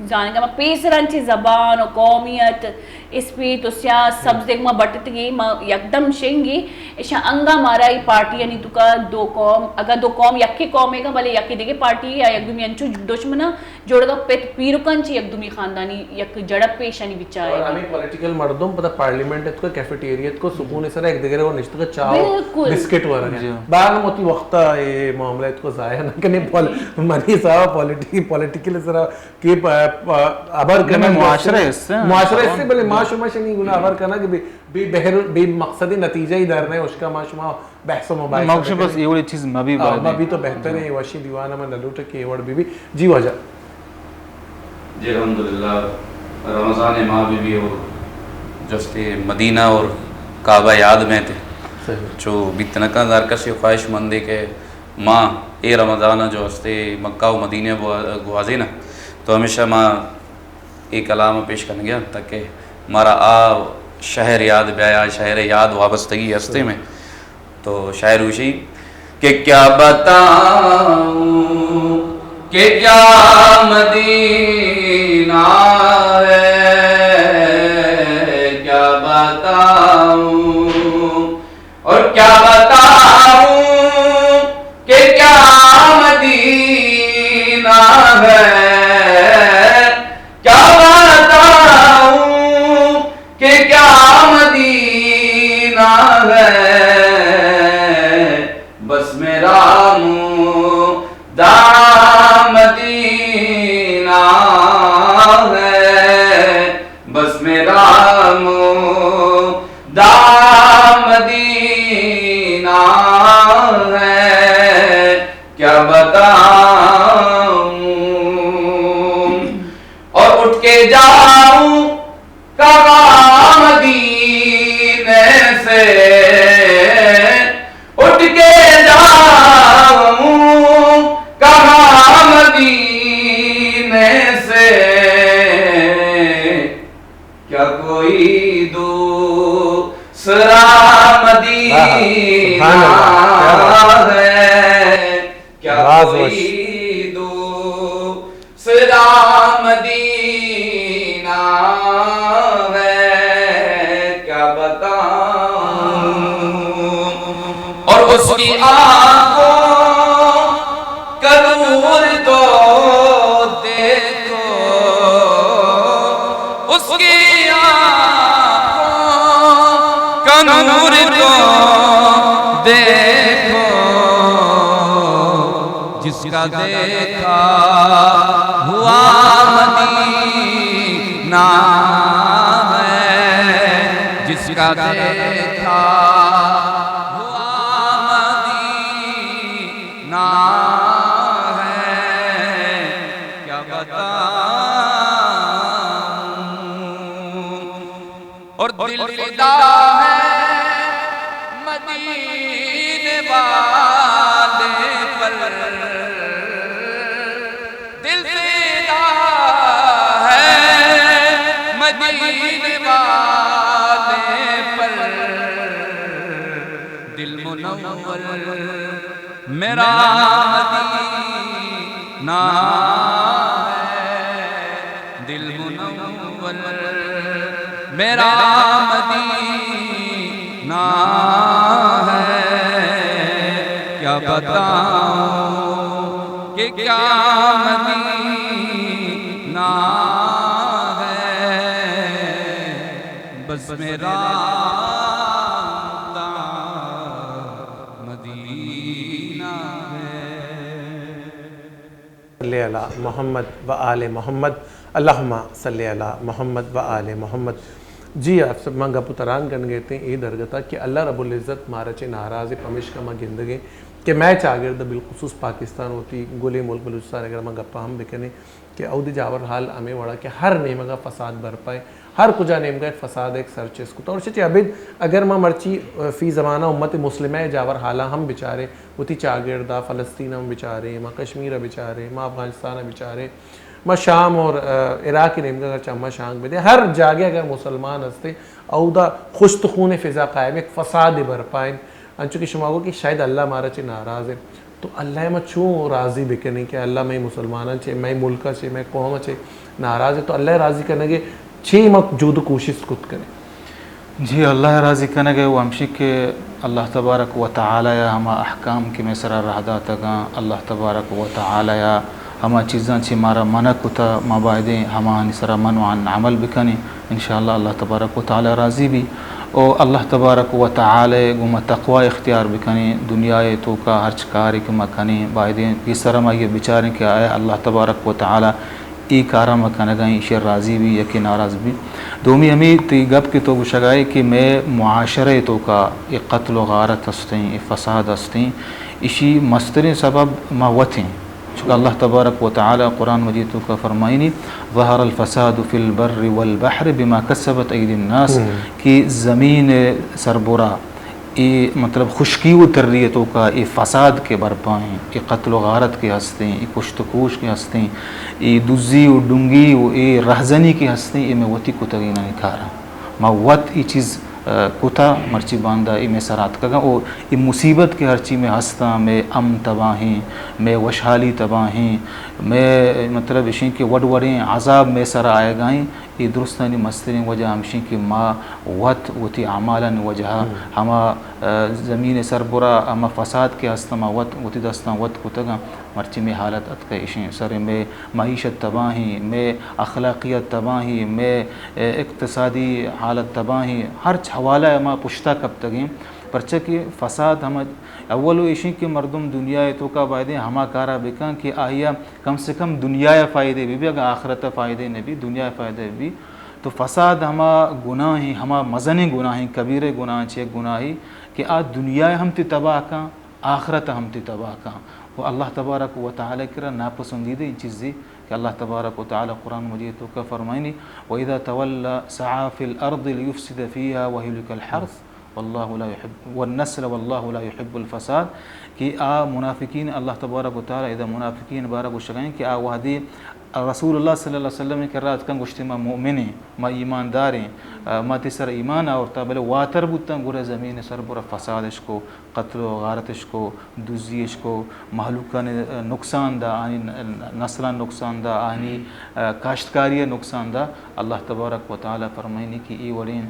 زانگا ما پیسران چہ زبان و قومیت، اسپیت و سیاہ سبز دیگ ما بٹتگیں، ما یکدم شنگیں، اشاں انگا مارا ای پارٹیانی توکا دو قوم، اگاں دو قوم یکے قومے گا، بلے یکے دگہ پارٹی یا یک دومی انچو دشمنا جوڑگا پت پیرکان چہ یک دومی خاندانی یک جڑپ پیشانی بچائے۔ اور ہمیں پولیٹیکل مردم پدا پارلیمنٹ اتکو، کیفیٹیریا اتکو، سکون سرا یک دگرے و نشتگا چاہ و بالکل۔ بسکٹ ورگا۔ جی۔ باغ موتی وقتا اے معاملہ اتکو ضائع نہ کنے، پول-، منی حساب پولیٹی-، پولیٹیکل سرا کہ پ-، پ-، ہبر نہ، کنگ معاشرہ است، است، معاشرہ است، بلے ما جی۔ شما شنی گنا ہبر کنگ بے، بے بہر، بے مقصد نتیجہ ہی در نہ، اس کا ما شما بحث و مباحثہ ما گوشاں بس بکنیں۔ اے وڑی چیز مہ بی آ، باید مہ بی تو بہتر جی۔ ہے، وشی دیوان من نلوٹ کہ اے وڑ بی بی۔ جی واجہ۔ جی الحمدللہ، رمضان ماہ بی بی اور جستے مدینہ اور کعبہ یاد میں تھے۔ صحیح۔ چو بیت نہ کن ہر کسی خواہش مندے کہ ما اے رمضان ءَ جو ہستے مکہ و مدینہ ءَ گوا-، گوازیناں، تو ہمیشہ ما اے کلام ءَ پیش کنگے آں تاکہ مارا آ شہر یاد بیائے، آ شہر ءِ یاد وابستگی ہستے میں۔ تو شاعر گوشی کہ کیا بتاؤں کہ کیا مدینہ ہے، کیا بتاؤں اور کیا بتاؤں کہ کیا مدینہ ہے، کیا بتاؤں کہ کیا مدینہ ہے، بس میرا مدام مدینہ ہے، بس میرا مدام مدینہ ہے، کیا بتاؤں۔ اور اٹھ کے جاؤں کہاں مدینے سے، اٹھ کے جاؤں کہاں مدینے سے، کیا کوئی دوسرا مدینہ ہاں، ہاں۔ سبحان اللہ۔ کیا بات ہے؟ ہے؟ کیا باز کوئی وش۔ دوسرا مدینہ ہے، کیا بتاؤں؟ اور اس کی آنکھوں کا نور تو دیکھو، اس کی آنکھوں کا نور کو دیکھو، جس کا دیکھا ہوا مدینہ ہے، جس کا دیکھا ہوا مدینہ ہے، کیا بتاؤں۔ اور دل فدا ہے مدینے والے پر، دل فدا ہے مدینے والے پر، دل منور میرا مدینہ ہے، دل منور میرا مدینہ ہے۔ کیا بتاؤں کہ کیا مدینہ ہے، بس میرا مدینہ ہے۔ صلی علی محمد و آل محمد، اللہم صلی علی محمد و آل محمد۔ جی، آپ سب، من گپ و تران کنگ ءَ اتیں اے درگت ءَ کہ اللہ رب العزت مارا چہ ناراض ایں، پمیشکا ما گندگ ایں کہ مئے چاگرد بالخصوص پاکستان وتی گلیں ملک بلوچستان، اگر ما گپ ءَ ہم بکنیں کہ اودی جاور حال ہمے وڑا کہ ہر نیمگ ءَ فساد برپا ایں، ہر کجا نیمگ ءَ فساد ءَ یک سر چست کتگ۔ اور چہ ابید اگر ما مرچی، آ، فی زمانہ امت مسلمہ ءِ جاور حالاں ہم بچاریں، وتی چاگرد ءَ فلسطین ءَ ہم بچاریں، ما کشمیر ءَ بچاریں، ما افغانستان ءَ بچاریں، ما شام اور، آ، عراق ءِ نیمگ ءَ اگر چماں شانک بدیں، ہر جاگہ اگر مسلمان ہستیں، اودا خشت خون فضا قائم، یک فساد برپا ایں۔ انچو کہ شما گو کہ شاید اللہ مارا چہ ناراض ایں، تو اللہ ءَ ما چوں راضی بکنیں کہ اللہ مئے مسلماناں چہ، مئے ملک ءَ چہ، مئے قوم ءَ چہ ناراض ایں؟ تو اللہ ءَ راضی کنگ ءَ چے ما جہد و کوشست کت کنیں؟ جی، اللہ ءَ راضی کنگ ءَ و ہمشی کہ اللہ تبارک و تعالی ءَ ہما احکام کہ مئے سرا راہ داتگاں، اللہ تبارک و تعالی ءَ ہما چیزاں چہ مارا منع کتا، ما بایدیں ہماہانی سرا من و آن عمل بکنیں۔ انشاءاللہ اللہ تبارک و تعالی راضی بی۔ او اللہ تبارک و تعالی گوں ما تقوی اختیار بکنیں، دنیا ءِ توکا ہرچ کارے کہ ما کنیں، بایدیں پیسرا ما یہ بچاریں کہ آیا اللہ تبارک و تعالی اے کاراں ما کنگا ایں، ایشی راضی بی یا کہ ناراض بی۔ دومی ہمے تئی گپ کہ تو گوشگائے کہ مئے معاشرہ ءِ توکا اے قتل و غارت ہستیں، اے فساد ہستیں، ایشی مستریں سبب ما وت ایں۔ چونکہ اللہ تبارک و تعالی قرآن مجید توکا فرمائنی، ظهر الفساد في البر والبحر بما كسبت أيدي الناس، کہ زمین سربرا اے مطلب خشکی و تری ءِ توکا اے فساد کہ برپا ایں، اے قتل و غارت کہ ہستیں، اے کشت و کوش کہ ہستیں، اے دزی و ڈنگی و اے رہزنی کہ ہستیں، اے مئے وتی کتگینانی کاراں۔ ما وت اے چیز، آ، کتا، مرچی باندا اے مئے سرا اتکگاں۔ او اے مصیبت کہ ہرچی مئے ہستاں، مئے امن تباہیں، مئے وشحالی تباہیں، مئے مطلب اشیں کہ وڑ وڑیں عذاب مئے سرا آیگائیں، اے درستانی مستریں وجہ ہمشیں کہ ما وت وتی اعمالانی وجہا ہما، آ، زمین سربرا ہما فساد کہ ہستاں، ما وت وتی دستاں وت کتگاں۔ مرچی مئے حالت اتکہ اشیں سر، مئے معیشت تباہیں، مئے اخلاقیات تباہیں، مئے، اے، اقتصادی حالت تباہیں، ہرچ حوالہ ءَ ما پشتا کپتگیں۔ پرچہ کہ فساد ہم اول و ایشیں کہ مردم دنیا ءِ توکا بایدیں ہما کارا بکن کہ آئیا کم سے کم دنیا ءِ فائدہ بی، بی اگاں آخرت ءِ فائدہ نہ بی، دنیا ءِ فائدہ بی۔ تو فساد ہما گناہیں، ہما مزنیں گناہیں، کبیرہ گناہ چہ یک گناہے کہ آ دنیا ءَ ہم تئی تباہ کن، آخرت ہم تئی تباہ کن۔ و اللہ تبارک و تعالی کرا ناپسندیدہ ایں چیزے کہ اللہ تبارک و تعالی قرآن مجید توکا فرمائنی، وإذا تولى سعى في الأرض ليفسد فيها ويهلك الحرث والله لا يحب والنسل والله لا يحب الفساد، کہ آ منافقین، اللہ تبارک و تعالی ادا منافقین بارہ گوشگائیں کہ آ وہدے رسول اللہ صلی اللہ علیہ وسلم کرا اتکن گوشتے ما مؤمنیں، ما ایمانداریں، ما تئی سر ایمان آورتا، بلے واتر بوتن گڑا زمین سربرا فساد اش کو، قتل و غارت اش کو، دزی اش کو، مہلوکانی نقصان دا، آنی نسلان نقصان دا، آنی کاشتکاری نقصان دا۔ اللہ تبارک و تعالی فرمائنی کہ اے وڑیں،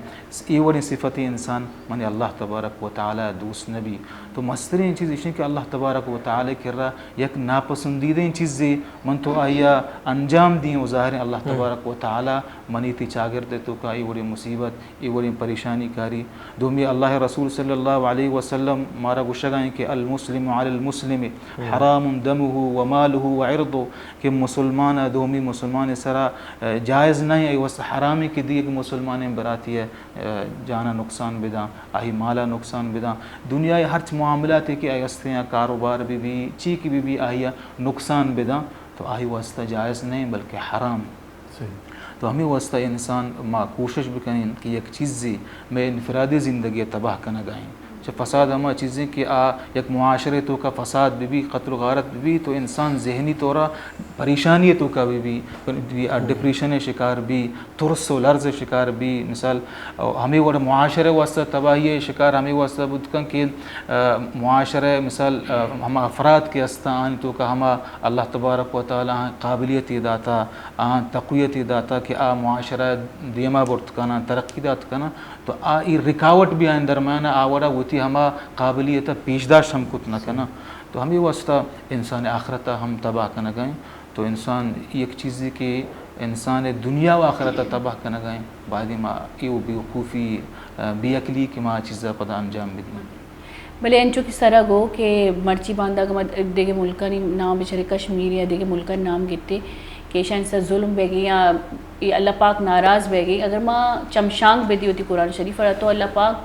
اے وڑیں صفت انسان منی اللہ تبارک و تعالی دوست نبی۔ تو مستریں چیز اشیں کہ اللہ تبارک و تعالی کرا یک ناپسندیدہ چیزے من تو آئیا انجام دیں و ظاہریں اللہ تبارک و تعالی منی تی چاگرد ءِ توکا اے وڑیں مصیبت، اے وڑیں پریشانی کاری۔ دومی اللہ ءِ رسول صلی اللہ علیہ وسلم مارا گوشگا ایں کہ المسلم علی المسلم حرام دمہ و مالہ و عرضہ، کہ مسلمان ءَ دومی مسلمان ءِ سرا، ءَ، جائز نہ ایں، اے واسطہ حرام ایں کہ دیگ مسلمانیں براتی ءِ، ءَ، جان ءَ نقصان بداں، آئی مال ءَ نقصان بداں۔ دنیا ءِ ہرچ معاملاتے کہ آئی ہستیں، کاروبار بہ بی، چی کہ بہ بی، آئی ءَ نقصان بداں، تو آئی واسطہ جائز نہ ایں بلکہ حرام۔ تو ہمے واسطہ انسان ما کوشش بکنیں کہ یک چیزے مئے انفرادی زندگی ءَ تباہ کنگا ایں۔ چہ فساد ہما چیزیں کہ آ یک معاشرے توکا فساد بہ بی، قتل و غارت بہ بی، تو انسان ذہنی طورا پریشانی توکا بہ بی، بہ بی، آ ڈپریشن شکار بی، ترس و لرز شکار بی۔ مثال، ہمے وڑ معاشرے واسطہ تباہی شکار ہمے واسطہ بوت کن کہ، آ، معاشرے مثال، آ، ہما افراد کہ ہستاں، آنی توکا ہما اللہ تبارک و تعالی قابلیتے داتا، آہاں تقویتے داتا کہ آ معاشرہ دیما برت کناں، ترقی دات کناں، تو آ اے رکاوٹ بی آئین درمیان ءَ، آ وڑا وتی ہما قابلیت ءَ پیشداشت ہم کت نہ کناں۔ تو ہمے واسطہ انسان آخرت ءَ ہم تباہ کنگا ایں۔ تو انسان یک چیزے کہ انسان دنیا و آخرت ءَ تباہ کنگا ایں، بایدیں ما اے و بیوقوفی، بے عقلی کہ ما چیزا پدا انجام بدیں۔ بلے انچو کہ سرا گو کہ مرچی باندا اگاں ما دگہ ملکانی نام بچارے، کشمیر یا دگہ ملکانی نام گتے کہ ایشانی سر ظلم بیگی یا اے اللہ پاک ناراض بیگی، اگر ما چمشانک بدی وتی قرآن شریف ءَ را تو اللہ پاک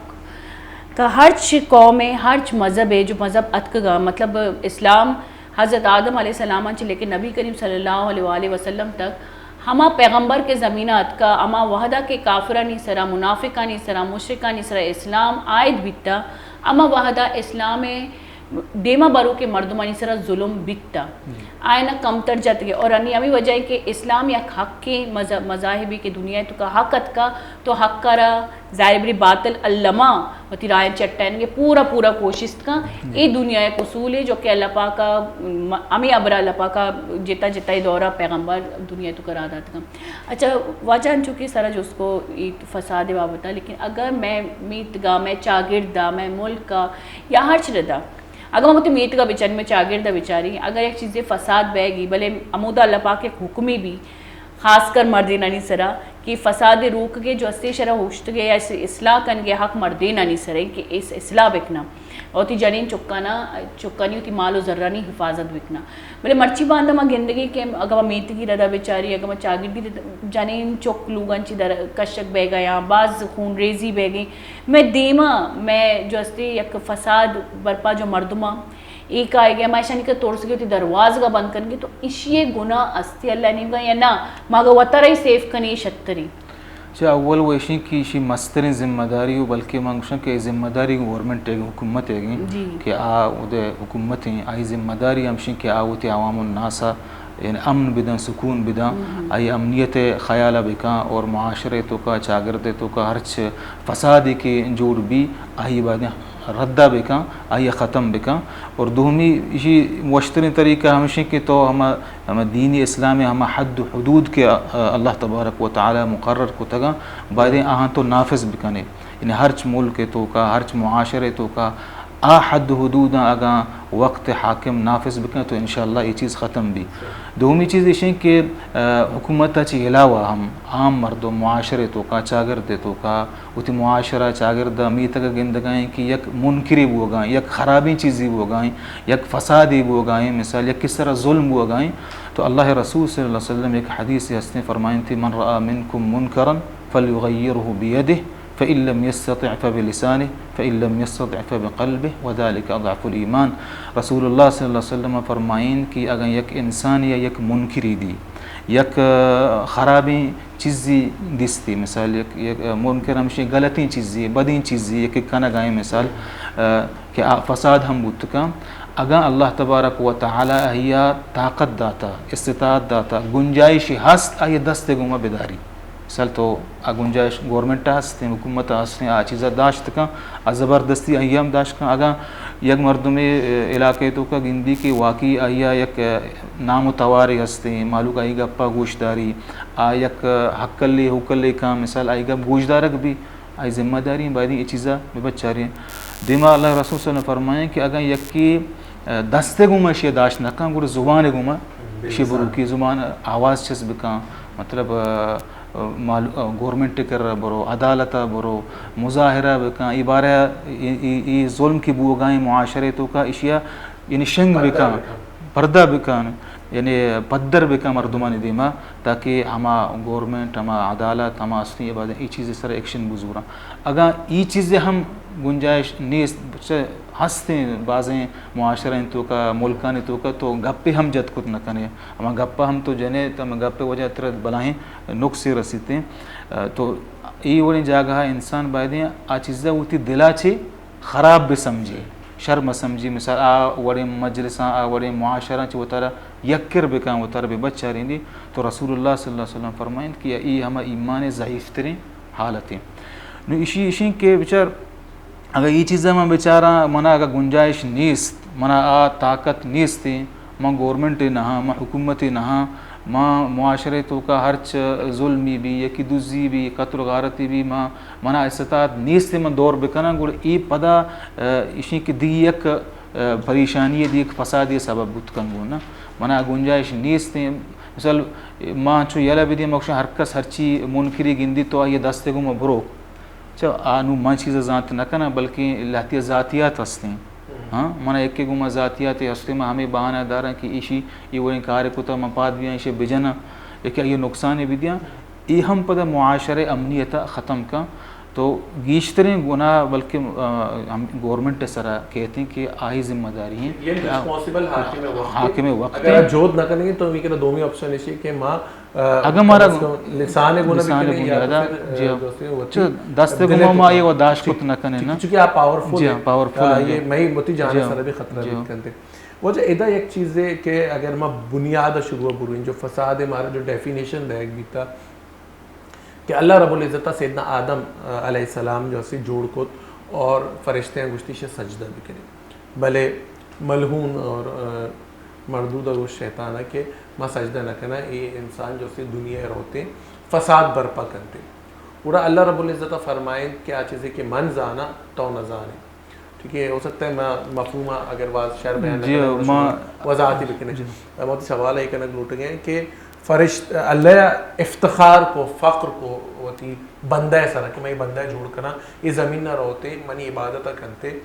کا ہرچ قوم ءِ، ہرچ مذہب ءِ، جو مذہب اتکگا، مطلب اسلام حضرت آدم علیہ السلام ءَ چہ لے کے نبی کریم صلی اللہ علیہ وآلہ وسلم تک، ہما پیغمبر کہ زمین ءَ اتکا، ہما وہدا کہ کافرانی سرا، منافقانی سرا، مشرکانی سرا اسلام عائد بیتا، ہما وہدا اسلام ءِ دیما بروکیں مردمانی سرا ظلم بیتا، آیانا کمتر جتگے۔ اور انی ہمے وجہ ہے کہ اسلام یک حقیں مذہب، مذاہبے کہ دنیا ءِ توکا حق اتکا، تو حق ءَ را ظاہر بری باطل الما وتی راہ چٹائینگے پورا پورا کوشست کن۔ اے دنیا یک اصولے جو کہ اللہ پاک ءَ، م-، ہمے ہبرا اللہ پاک ءَ جتا جتا اے دورا پیغمبر دنیا ءِ توکا راہ داتگاں۔ اچھا واجہ، انچو کہ سرا جست کو اے فساد بابتا، لیکن اگر مئے میتگا، مئے چاگردا، مئے ملکا یا ہرچ ردا، اگر ما وتی میتگا بچاریں، مئے چاگردا بچاریں، اگر یک چیزے فساد بیگی، بلے ہمودا اللہ پاک یک حکمے بی، خاص کر مردینانی سرا کہ فساد روکگے جو استے شرا ہوشتگے یا اس-، اصلاح کنگے حق مردینانی سرے کہ اس اصلاح بکنا، وتی جنین چکانا، چکانی وتی مال و زرانی حفاظت بکنا۔ بلے مرچی باندا ما گندگی کہ اگاں ما میتگی ردا بچاری، اگاں ما چاگردی ردا، جنین چک لوگان چی در کشک بیگا یا باز خون ریزی بیگی، مئے دیما مئے جو استے یک فساد برپا جو مردماں اے کائیگے، ما اشانی کہ ترسگے وتی دروازگا بند کنگے، تو اشی گناہ استی اللہ نیمگا یا نا؟ ما اگاں وترا ہی سیف کنی شتری۔ چہ اول و اشی کہ اشی مستریں ذمہ داری و بلکہ من گوشاں کہ ذمہ داری گورنمنٹ ءِ، حکومت ءِ جی۔ کہ آ اود حکومت ہیں، آئی ذمہ داری ہمشی کہ آ وتی عوام الناس ءَ یعنی امن بدن، سکون بدن، آئی امنیت ءِ خیال ءَ بکن اور معاشرے توکا، چاگرد ءِ توکا ہرچ فسادے کہ جوڑ بی، آئی بایدیں رد ءَ بکن، آئی ءَ ختم بکن۔ اور دومی ایشی وشتریں طریقہ ہمشی کہ تو ہما، ہما دین اسلام ءِ ہما حد و حدود کہ، آ، اللہ تبارک و تعالی مقرر کتگاں، بایدیں آہاں تو نافذ بکنے۔ یعنی ہرچ ملک ءِ توکا، ہرچ معاشرے توکا آ حد و حدوداں اگاں وقت حاکم نافذ بکن تو انشاءاللہ اے چیز ختم بی۔ دومی چیز ایشیں کہ، آ، حکومت ءَ چہ علاوہ ہم عام مردم معاشرے توکا، چاگرد ءِ توکا، وتی معاشرہ، چاگرد ءَ، میتگ ءَ گندگائیں کہ یک منکرے بوگائیں، یک خرابیں چیزے بوگائیں، یک فسادے بوگائیں، مثال یک سرا ظلم بوگائیں، تو اللہ رسول صلی اللہ علیہ وسلم یک حدیث ہستیں فرمائیں تھی، من رأى منكم منكرا فليغيره بيده، فإن لم يستطع فبلسانه، فإن لم يستطع فبقلبه، وذلك أضعف الإيمان۔ رسول اللہ صلی اللہ علیہ وسلم فرمائیں کہ اگاں یک انسان یا یک منکری دی، یک، آ، خرابیں چیزی دیستی، مثال یک، یک، آ، منکر ہمشی غلطیں چیزی، بدیں چیزی، یک کنگائیں مثال، آ، کہ آ فساد ہم بوت کن، اگاں اللہ تبارک و تعالی آئیا طاقت داتا، استطاعت داتا، گنجائشی ہست، آئی دست گوما بداری۔ مثال تو آ گنجائش گورنمنٹ ءَ ہستیں، حکومت ءَ ہستیں، آ چیزا داشت کن، آ زبردستی آئی ہم داشت کن۔ اگاں یک مردمے، اے، علاقے توکا گندی کہ واقعی آئیا یک، اے، نام و توارے ہستیں، مہلوک آئی گپا گوش داری، آ یک، اے، ہکلے ہوکلے کن، مثال آئی گپ گوش دارگ بی، آئی ذمہ داری ہیں، بایدیں اے چیزا بہ بچاریں۔ دیما اللہ رسول صلی اللہ علیہ وسلم فرمائیں کہ اگاں یکے، اے، دست گوما اشیا داشت نہ کن، گڑا زبان گوما ایشی بروکی زبان آواز چست بکن، مطلب، آ، آ، مال-، آ، گورنمنٹ کرا برو، عدالت برو، مظاہرہ بکن، ای بارہ ای، ای، ای ظلم کی بوگائیں معاشرے توکا ایشیا یعنی شنگ بکن، پردہ بکن، یعنی پدر بکن مردمانی دیما، تاکہ ہما گورنمنٹ، ہما عدالت، ہما اصلی عبادت ای چیز سر ایکشن بزورن۔ اگاں ای چیز ہم گنجائش نیست، چہ ہستیں بازیں معاشرہ توکا، ملکانی توکا تو گپے ہم جت کت نہ کنے۔ ہما گپ ہم تو جنے تو ہما گپ وجہ ترا بلاہیں نقصے رسیتے۔ تو ای وڑیں جاگہ انسان بایدیں آ چیزا وتی دلا چے خراب بہ سمجھی، شر مہ سمجھی۔ مثال، آ وڑیں مجلساں، آ وڑیں معاشراں چہ وتارا یک کر بکن، وتارا بہ بچارینی، تو رسول اللہ صلی اللہ علیہ وسلم فرمائنت کہ ای ہما ایمان ضعیف تریں حالتیں۔ نو اشی، اشی کہ بچار، اگر ای چیزا من بچاراں، منا اگر گنجائش نیست، منا آ طاقت نیستیں، من گورنمنٹ نہ ہاں، من حکومت نہ ہاں، من معاشرے توکا ہرچ ظلمی بی، یکی دزی بی، قتل و غارتی بی، من، منا استطاعت نیست من دور بکناں، گڑا ای پدا، آ، اشی کہ دی یک، آ، پریشانی، دی یک فسادی سبب بوت کن گوں نا۔ منا گنجائش نیست۔ مثال، ما چو یلہ بدیم، مکشن ہر کس ہرچی منکری گندی تو آئی دست گوں ما برو۔ چہ آ نوں من چیز زانت نہ کناں، بلکیں لہتیاں ذاتیات ہستیں۔ ہاں، من یکے گوں ما ذاتیات ہستیں، ما ہمے بہانہ داراں کہ ایشی اے وڑیں کارے کتا، من پاد بیاں ایشی بجناں، یکے آئی نقصانے بدیاں، اے ہم پدا معاشرہ امنیت ختم کن۔ تو گیشتریں گناہ بلکہ، آ، ہم گورنمنٹ سرا کہتے ہیں کہ آئی ذمہ داری ہیں۔ یعنی ریسپانسبل حاکم وقت۔ حاکم وقت اگر جہد نہ کنگے تو ہمیں کہنا دومی آپشن ایشی کہ ما اگاں مارا لسان ء گوں لسان ء بکنیں گوں یا تو پھر، جی۔ اہ، دوستی وتی چہ دست ء دل ء گوں ما توکا۔ اے و داشت کت نہ کنیں نا۔ چونکہ آ پاورفل چی، ہے۔ آ پاورفل آ، ہے۔ یہ مئی وتی جان ء جی۔ سر بھی خطرہ جی۔ بیت کنتے۔ وجہ ادا یک چیزے کہ اگر ما بنیاد ء شروع ء برویں، جو فساد ء مارا جو ڈیفینیشن دیگ بیتا کہ اللہ رب العزت ء سیدنا آدم، اہ، علیہ السلام جو اسی جوڑ کت اور فرشتے ہیں گشتی شے سجدہ بکنیں۔ بلے ملعون اور، آ، مردود ء گوشت شیطان ء کہ ما سجدہ نہ کناں، اے انسان جو سے دنیا ء روتے فساد برپا کنتے۔ گڑا اللہ رب العزت ء فرمائنت کہ آ چیزے کہ من زاناں، تو نہ زانے۔ ٹھیک ہے، ہو سکتا ہے ما مفہوم ء اگر واز شر بیان نہ جی، کناں، ما شما وضاحت ہی بکنے۔ جی۔ ما وتی سوال ء کنگ لوٹگے ہیں کہ فرشت-، اللہ ء افتخار کو، فخر کو وتی بندہ ء سرا کہ میں بندہ ء جوڑ کناں، اے زمین نہ روتے، منی عبادت ء کنتے۔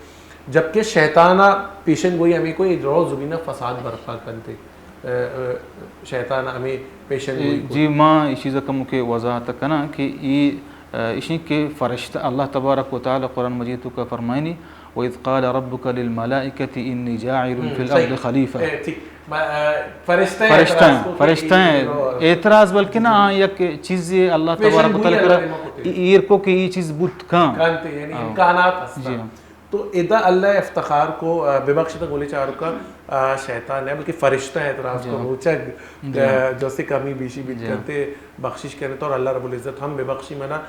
جبکہ شیطان ء پیشن گوئی ہمیں کو اے درو زمین ء فساد برپا کنتے۔ اے، اے، شیطان ء ہمیں پیشن گوئی کو۔ جی، ما اے چیز ء کمو کہ وضاحت کناں کہ اے، اے، اشی کہ فرشتہ اللہ تبارک و تعالی قرآن مجید تو کا فرمائنی، "وَإِذْ قَالَ رَبُّكَ لِلْمَلَائِكَةِ إِنِّي جَاعِلٌ فِي الْأَرْضِ خَلِيفَةً۔" اے، ٹھیک۔ ما، اے، فرشتہ فرشتہ اعتراض کو کہ فرشتہ اے، اعتراض بلکہ نہ، آ یک چیز اللہ تبارک و تعالی کرا ایر کو کہ اے چیز بوت کان۔ کانتے، یعنی امکانات ہستاں۔ جی۔ تو ادا اللہ افتخار کو، آ، ببخشت گولی چاروکا، آ، شیطان ہے، بلکہ فرشتہ اعتراض کو روچگ، آ، جو سے کمی بیشی بیت کرتے، بخشش کرے تو اور اللہ رب العزت ہم ببخشی منا،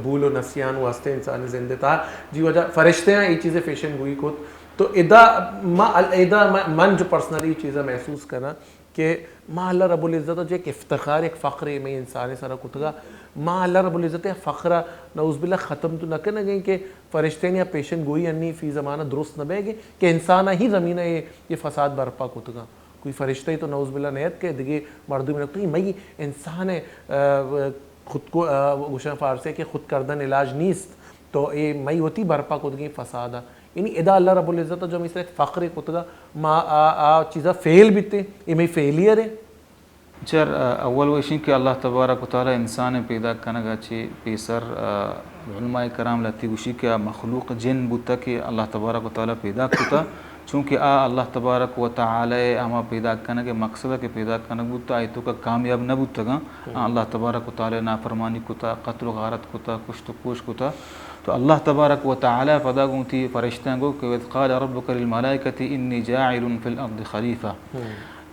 بول و نسیان و ہستے انسانی زندے تا۔ جی وجہ فرشتے ہیں، یہ چیزیں پیشن گوئی کو۔ تو ادا ما، ادا ما، من جو پرسنلی یہ چیزیں محسوس کرنا، کہ ما اللہ رب العزت ء جو ایک افتخار، ایک فخر ہے میں انسان سرا کتگا، ما اللہ رب العزت ء فخر ء نعوذ باللہ ختم تو نہ کنگیں کہ فرشتے نے پیشن گوئی انی فی زمانہ درست نہ بیگے کہ انسان ہی زمین ء یہ فساد برپا کتگا۔ کوئی فرشتہ ہی تو نعوذ باللہ نیت کہ دگے مردم نہ کتگی، مئی انسان ء، آ، خود کو، آ، گوشن فارسی کہ خود کردن علاج نیست، تو اے مئی وتی برپا کتگیں فساد ء یعنی ادا اللہ رب العزت ء جو ہمیں سرا یک فخرے کتگا، ما آ، آ چیزا فیل بیتے، اے مئی فیلئر ہے۔ چر، آ، اول و اشیں کہ اللہ تبارک و تعالی انسان پیدا کنگا چے پیسر، آ، علماء کرام لتی گوشی کہ آ مخلوق جن بوتا کہ اللہ تبارک و تعالی پیدا کتا، چونکہ آ اللہ تبارک و تعالی ہما پیدا کنگ مقصد کہ پیدا کنگ بوتا، آئی تو کا کامیاب نہ بوتگا، آ اللہ تبارک و تعالی نافرمانی کتا، قتل و غارت کتا، کشت و کوش کتا۔ تو اللہ تبارک و تعالی پدا گوں وتی فرشتاں گو کہ "وَإِذْ قَالَ رَبُّكَ لِلْمَلَائِكَةِ إِنِّي جَاعِلٌ فِي الْأَرْضِ خَلِيفَةً"،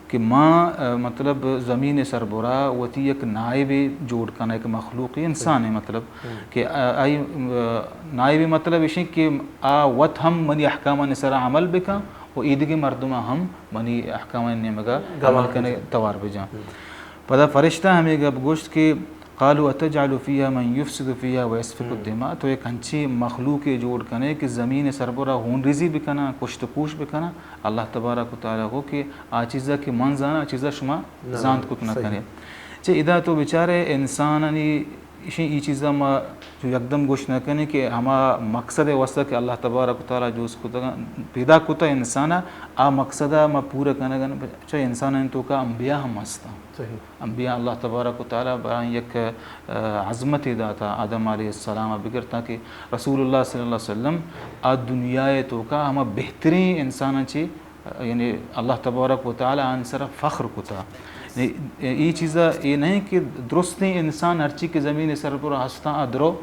کہ ما، آ، مطلب زمین سربرا وتی یک نائب جوڑ کنا، یک مخلوق انسان ہے مطلب کہ آ-، آئی، آ، نائب مطلب اشیں کہ آ وت ہم منی احکامانی سرا عمل بکن و ایدگی مردم ہم منی احکامانی نیمگا عمل کنے توار بجان۔ پدا فرشتہ ہمیں گپ گوشت کہ قالوا اتجعل فيها من يفسد فيها ويسفك الدماء، تو یک انچیں مخلوقے جوڑ کنے کہ زمین سربرا ہون ریزی بکناں، کشت و کوش بکناں۔ اللہ تبارک و تعالی گو کہ آ چیزا کہ من زاناں، آ چیزا شما زانت کت نہ کنے۔ چہ ادا تو بچارے انسانانی ایشی، ای چیزا ما چو یکدم گوش نہ کنیں کہ ہما مقصد واسطہ کہ اللہ تبارک و تعالی جوز کتگ، پیدا کتا انسانا، آ مقصدا ما پورا کنگا، چہ انسانانی توکا انبیاء ہم ہستاں۔ انبیاء اللہ تبارک و تعالی برای یک، ا، عظمتے داتا، آدم علیہ السلام بگر تاکہ رسول اللہ صلی اللہ علیہ وسلم آ دنیا توکا ہما بہترین انساناں چی، یعنی اللہ تبارک و تعالی آن سر فخر کتا۔ یعنی ای چیزا اے نہیں کہ درستیں انسان ہرچی کہ زمین سر پر ہستاں آ درو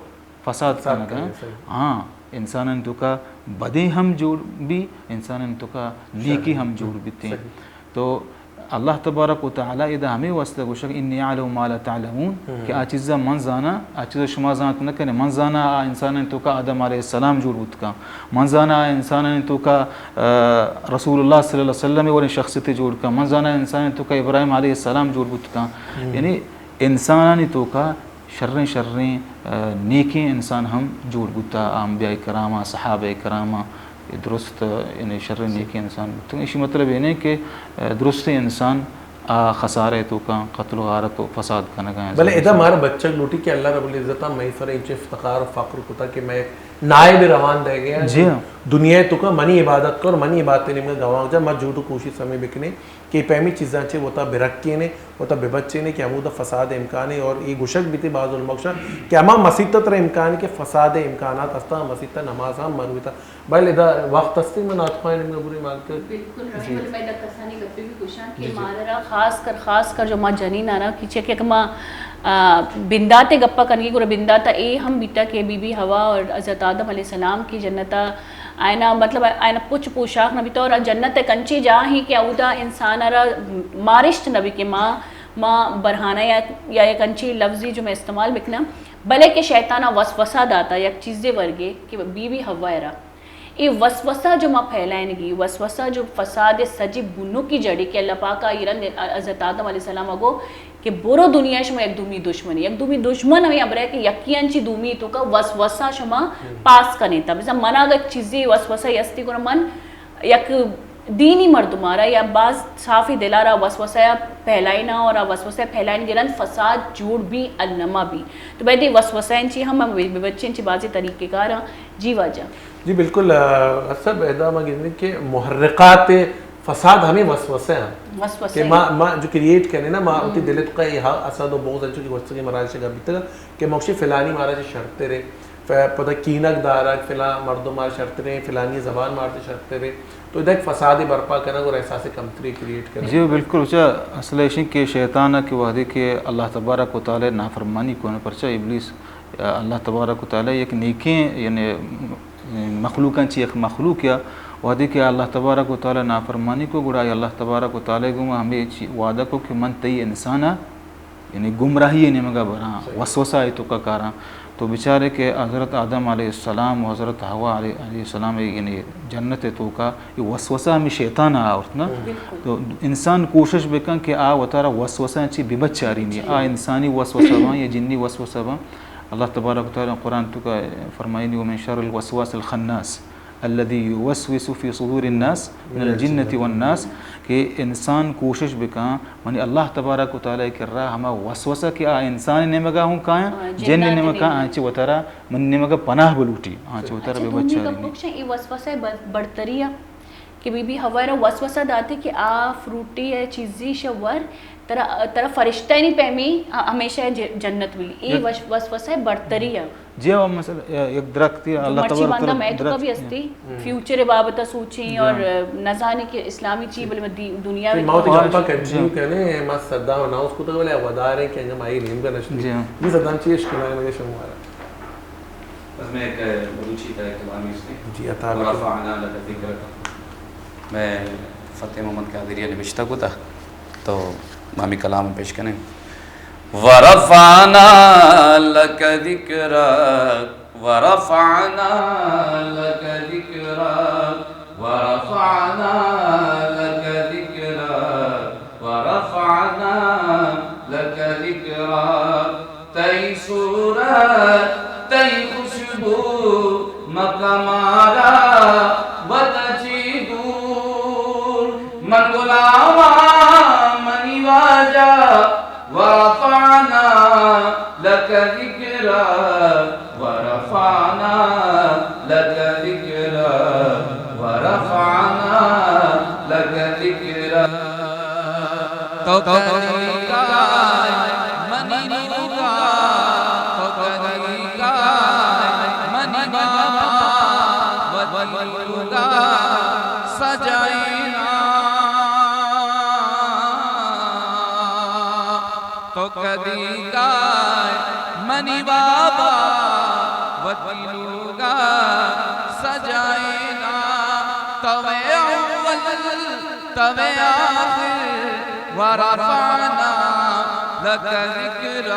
فساد کنگا۔ ہاں، انسانانی توکا بدیں ہم جوڑ بی، انسانانی توکا نیکی ہم جوڑ بیتیں۔ تو اللہ تبارک و تعالی ادا ہمیں واسطہ گوشگ، انی اعلم ما لا تعلمون، کہ آ چیزا من زاناں، آ چیزا شما زانت نہ کنے۔ من زاناں آ انسانانی توکا آدم علیہ السلام جوڑ بوت کن۔ من زاناں آ انسانانی توکا، ا، رسول اللہ صلی اللہ علیہ وسلم وریں شخصیتے جوڑ کن۔ من زاناں انسانانی توکا ابراہیم علیہ السلام جوڑ بوت کن۔ یعنی انسانانی توکا شریں شریں، ا، نیکیں انسان ہم جوڑ بوتا، انبیاء کرام، صحابہ کرام، درست، یعنی شریں نیکیں انسان بوتگ۔ ایشی مطلب اے نہیں کہ، ا، درستیں انسان آ خسارہ توکا قتل و غارت و فساد کنگا ہیں۔ بلے ادا مارا بچگ لوٹی کہ اللہ رب العزت مئے سر انچ افتخار و فخر کتا کہ مئے نائب روان دے گیا۔ جی ہاں۔ دنیا توکا منی عبادت کر، منی عبادت نیمگا گواہ جا، ما جھوٹ و کوشش ہمیں بکنے کہ پیمی چیزاں چے وتا برکینے، وتا ببچینے کہ ہمودا فساد امکانے اور یہ گشگ بیتے بعض علماء گشا کہ ہما مسیت تر امکانے کہ فساد امکانات ہستا، مسیت نماز ہم مرویتا۔ بلے ادا وقت ہستی، من نعت خواہے نیمگا بورے مالک۔ بالکل، رحیم، بلے میں ادا کسانی گپے بھی گوشاں کہ مارا را خاص کر، خاص کر جو ما جنین آنا کہ چہ کہ ما، آ، بندات گپا کنگی، گڑا بندات اے ہم بیتا کہ بی بی حوا اور حضرت آدم علیہ السلام کی جنتا آئینا، مطلب، آئینا پچ پوشاک نہ بیتا اور جنت ایک انچی جاہ ہی کہ اودا انسان را مارشت نہ بی کہ ما، ما برہانہ یا، یا ایک انچی لفظی جو میں استعمال بکنا، بلے کہ شیطان وسوسہ داتا یک چیزے ورگے کہ بی بی حوا را اے وسوسہ جو ما پھیلائینگی، وسوسہ جو فساد سجی بنکی جڑی کہ اللہ پاک آئی رند حضرت آدم علیہ السلام گو کہ برو دنیا شما یک دومی دشمنی، یک دومی دشمن ہمیں ابرے کہ یکی انچی دومی توکا وسوسہ شما پاس کنے تا۔ بزن من اگر چیزی وسوسہ یستی گڑا من یک دینی مردمارا یا باز صافی دلارا وسوسہ پھیلائینا اور وسوسہ پھیلائین گرن فساد جوڑ بھی النما بھی۔ تو بید وسوسہ انچی ہم بچے انچی بازی طریقے کارا۔ جی واجہ۔ جی بالکل، آ، صاحب، ادا ما گندیں کہ محرکات فساد ہمیں وسوسہ ہیں۔ وسوسہ کہ ہیں۔ ما، ما جو کریئیٹ کرنے نا، ما ہم۔ وتی دل توکا یہ حسد و بغض انچو کہ گوستگی مراحل شگا بیتگا کہ موشی فلانی مارا چہ شرترے، ف-، پدا کینگ دارگ، فلاں مردم مارا شرترے، فلانی زبان مارا چہ شرترے، تو ادا ایک فساد برپا کنگ اور احساس کمتری کریئیٹ کنگ۔ جی بالکل، اچھا، اصل ایشی کہ شیطان کہ وحدے کہ اللہ تبارک و تعالی نافرمانی کن، پرچا ابلیس اللہ تبارک و تعالی یک نیکیں، یعنی، مخلوقاں چی یک مخلوق یا، وہدے کہ اللہ تبارک و تعالی نافرمانی کو، گڑا اللہ تبارک و تعالی گو ہمیں چی وعدہ کو کہ من تئی انسانا، یعنی، گمراہی نیمگا براں، وسوسہ ای توکا کاراں۔ تو بچارے کہ حضرت آدم علیہ السلام و حضرت حوا علیہ، علیہ السلام، یعنی، جنت توکا یہ وسوسہ ہمیں شیطان آورت نا۔ بالکل۔ تو انسان کوشش بکن کہ آ وتارا وسوسہ چی ببچاری نہیں۔ آ انسانی وسوسہ بان یا جنی وسوسہ بان، اللہ تبارک و تعالی قرآن توکا فرمائنی، ومن شر الوسواس الخناس الذي يوسوس في صدور الناس من الجنة والناس، کہ انسان کوشش بکن، منی اللہ تبارک و تعالی کرا ہما وسوسہ کہ آ انسان نیمگا ہوں کایاں، جن نیمگا، آنچہ وتارا من نیمگا پناہ بلوٹی، آنچہ وتارا ببچاری۔ اے وسوسہ بر-، برتری کہ بی بی حوا را وسوسہ داتے کہ آ فروٹی ہے چیزی شہ ور ترا، ترا فرشتہ نی پیمی ہ-، ہمیشہ ج-، جنت ملی۔ اے یک وش-، وسوسہ برتری ہے۔ جی، وہ مثلا یک درخت ہے، اللہ تبارک و تعالی میں تو درخت کبھی ہستی، فیوچر بابت سوچیں اور نزانے کہ اسلامی چی بلے دی-، دنیا میں ما وتی گپا کنٹینیو کنے، ما صدا اناؤنس کو تو بلے ودارے کہ انگا مائی نیم کا نشتی۔ جی، صدا چی اشکلائے مگے شمارا۔ بس میں ایک بلوچی کا ایک کلامی اس نے۔ جی، عطا بکن۔ ورفعنا لك ذكرك۔ میں فتح محمد قادری ء نبشتہ کتا، تو ما ہمے کلام پیش کنیں۔ ورفعنا لك ذكرك، ورفعنا لك ذكرك، ورفعنا لك ذكرك، ورفعنا لك ذكرك۔ مکہ مارا وت چی دور، من غلاماں منی واجہ، ورفعنا لک ذکرک، ورفعنا لک ذکرک، ورفعنا لک ذکرک۔ تو کدی کائے منی لوگا، تو کدی کائے منی بابا، وتی لوگا سجائینا۔ تو کدی کائے منی بابا، وتی لوگا سجائینا۔ تو اول، تو آخر، ورفعنا لک ذکرک،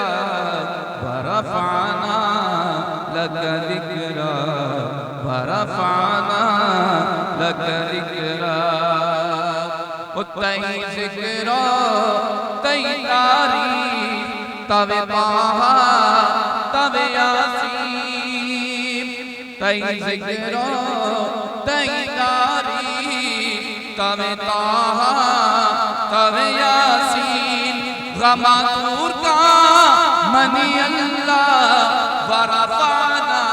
ورفعنا لک ذکرک، ورفعنا لک ذکرک۔ او تئی ذکر و تئی تعریف، تو طٰہٰ، تو یٰسین۔ تئی ذکر و تئی تعریف، تو طٰہٰ، تو یٰسین۔ غماں دور کاں منی اللہ، ورفعنا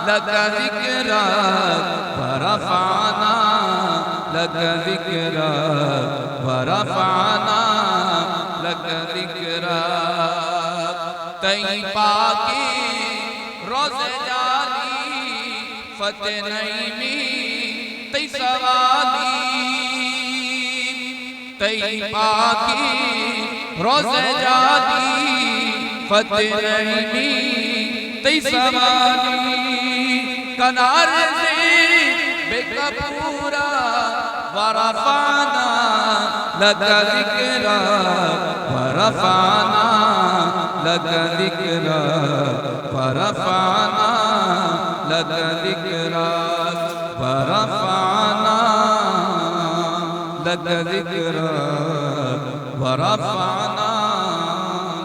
لک ذکرک، ورفعنا لک ذکرک، ورفعنا لک ذکرک۔ تئی پاکیں روضہ جالی، فتح نعیمی تئی سوالی۔ تئی پاکیں روضہ جالی، فتح نعیمی تئی سوالی۔ کنار زی بے کپورا، ورفعنا لک ذکرک، ورفعنا لک ذکرک، ورفعنا لک ذکرک، ورفعنا لک ذکرک، ورفعنا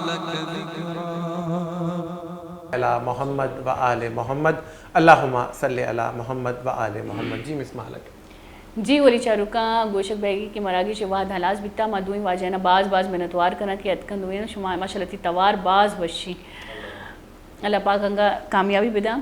لک ذکرک۔ علی محمد و آل محمد، اللہم صل علی محمد و آل محمد۔ جی مس مالک۔ جی ولی چاروکاں، گوشگ بیگی کہ مراگش وہد ہلاس بیتا، ما دوئیں واجہانا باز باز منتوار کناں کہ اتکن دوئیں شما ماشاءاللہ تی توار باز وشی۔ اللہ پاک انگا کامیابی بدا۔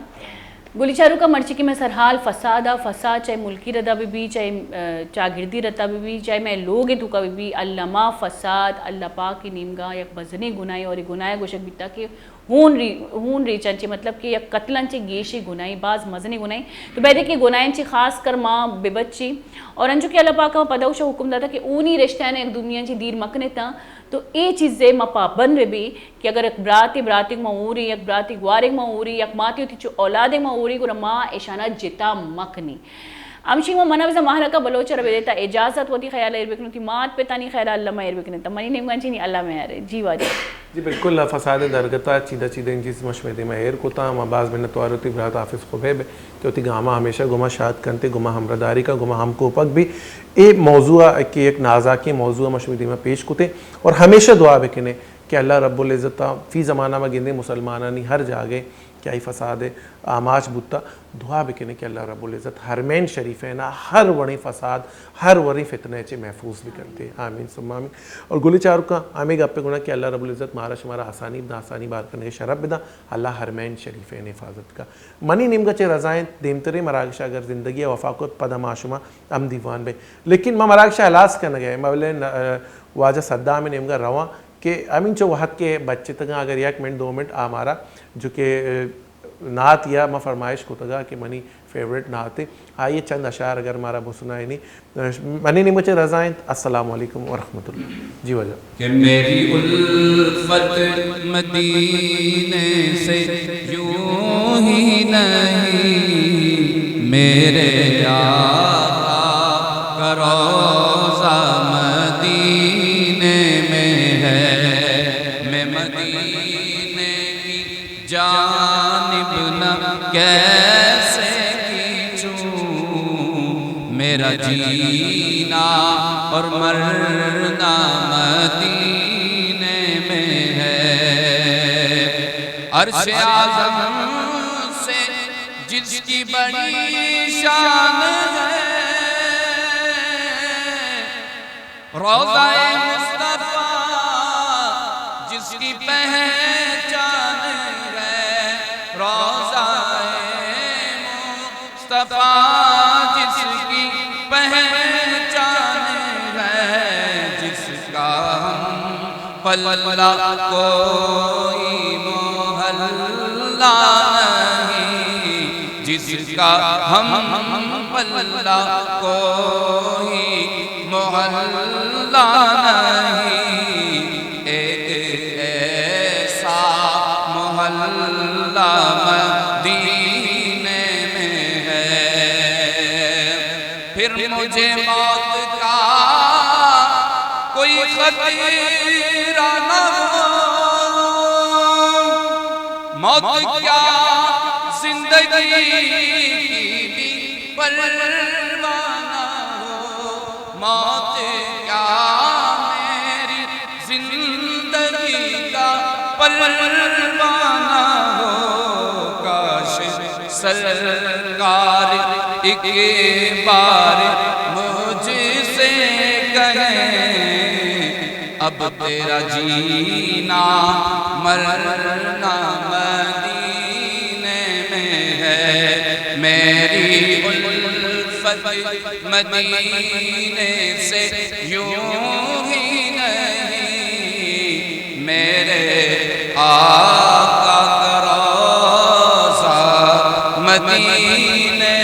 گلی چاروکاں، مرچی کہ میں سرحال فساد آ، فساد چاہے ملکی ردا بہ بی، چاہے، آ، چاگردی ردا بہ بی، چاہے میں لوگ توکا بہ بی، الما فساد اللہ پاک نیمگا یک بزنیں گناہے اور گناہ گوشگ بیتا کہ ہون ری-، ہون ریچاں چہ، مطلب کہ یک قتلاں چہ گیشیں گناہے، باز مزنیں گناہے۔ تو بیدے کہ گناہاں چہ خاص کر ما بہ بچی۔ اور انچو کہ اللہ پاک ما پدا اوشا حکم داتا کہ اونی رشتہاں یک دومی چہ دیر مکنتاں۔ تو اے چیزے ما پابند بہ بی کہ اگر یک براتے براتیگ ما اوری، یک براتے گوارے ما اوری، یک ماتے وتی چو اولادے ما اوری، گڑا ما اشانا جتا مکنی۔ ہمشی ما منا بزاں ماہرکا بلوچ را بدیتا اجازت، وتی خیال ایر بکن، وتی مات پتانی خیال اللہ ما ایر بکن۔ تا منی نیمگا چینی اللہ میں ارے۔ جی واجہ۔ جی بالکل، فساد درگتا چیدہ چیدہ این چیز ما شمے دیما ایر کتا۔ ما باز منتوار وتی برات حافظ خبیب کہ وتی گاما ہمیشہ گما شاد کنتے، گما ہمراہداری کا، گما ہم کوپک بی۔ اے موضوع کہ یک نازاکیں موضوع ما شمے دیما پیش کتے اور ہمیشہ دعا بکنے کہ اللہ رب العزت فی زمانہ ما گندے مسلمانانی ہر جاگے کہ آئی فساد آماچ بوتا، دعا بکنے کہ اللہ رب العزت حرمین شریفینا ہر وڑیں فساد، ہر وڑیں فتنہ چہ محفوظ بکنتے۔ آمین ثم آمین۔ اور گلی چاروکاں، ہمیں گپے گنا کہ اللہ رب العزت مارا شمارا آسانی بدا، آسانی بار کنگے شرف بدا، اللہ حرمین شریفین حفاظت کا۔ منی نیمگا چہ رضا انت، دیمترے مراگشا اگر زندگی وفا کت، پدا ما شما ہم دیوان بے۔ لیکن ما مراگشا ہلاس کنگے، ما بلے ن-، واجہ صدام نیمگا رواں کہ ہمینچو وہد کہ بچتگاں، اگر یک منٹ دو منٹ آ مارا جو کہ، اے، نعت یا ما فرمائش کتگا کہ منی فیورٹ نعت ہے، آئیے چند اشعار اگر مارا بسنائینی۔ منی نیمگا چہ رضا انت۔ السلام علیکم ورحمۃ اللہ۔ جی واجہ۔ کہ میری الفت مدینے سے یوں ہی نہیں، میرے آقا کا روضہ مدینے میں ہے۔ میں مدینے کی جانب نہ کیسے کھینچوں، میرا جینا اور مرنا مدینے میں ہے۔ عرش اعظم سے جس کی بڑی شان ہے روضہ مصطفیٰ، جس کی پہچان ہے روضہ مصطفیٰ، جس کی پہچان ہے، جس کا ہم پلہ کوئی محلہ نہیں، جس کا ہم پلہ کوئی محلہ نہیں۔ ایک ایسا محلہ مدینے میں ہے، پھر مجھے موت کا کوئی خطرہ نہ ہو، موت کیا زندگی کی بھی پرواہ نہ ہو، موت کیا میری زندگی کا پرواہ نہ ہو۔ کاش سرکار ایک بار مجھ سے کہیں، اب تیرا جینا مرنا مدینے میں ہے، میری الفت مدینے سے یوں ہی نہیں، میرے آقا کا روضہ مدینے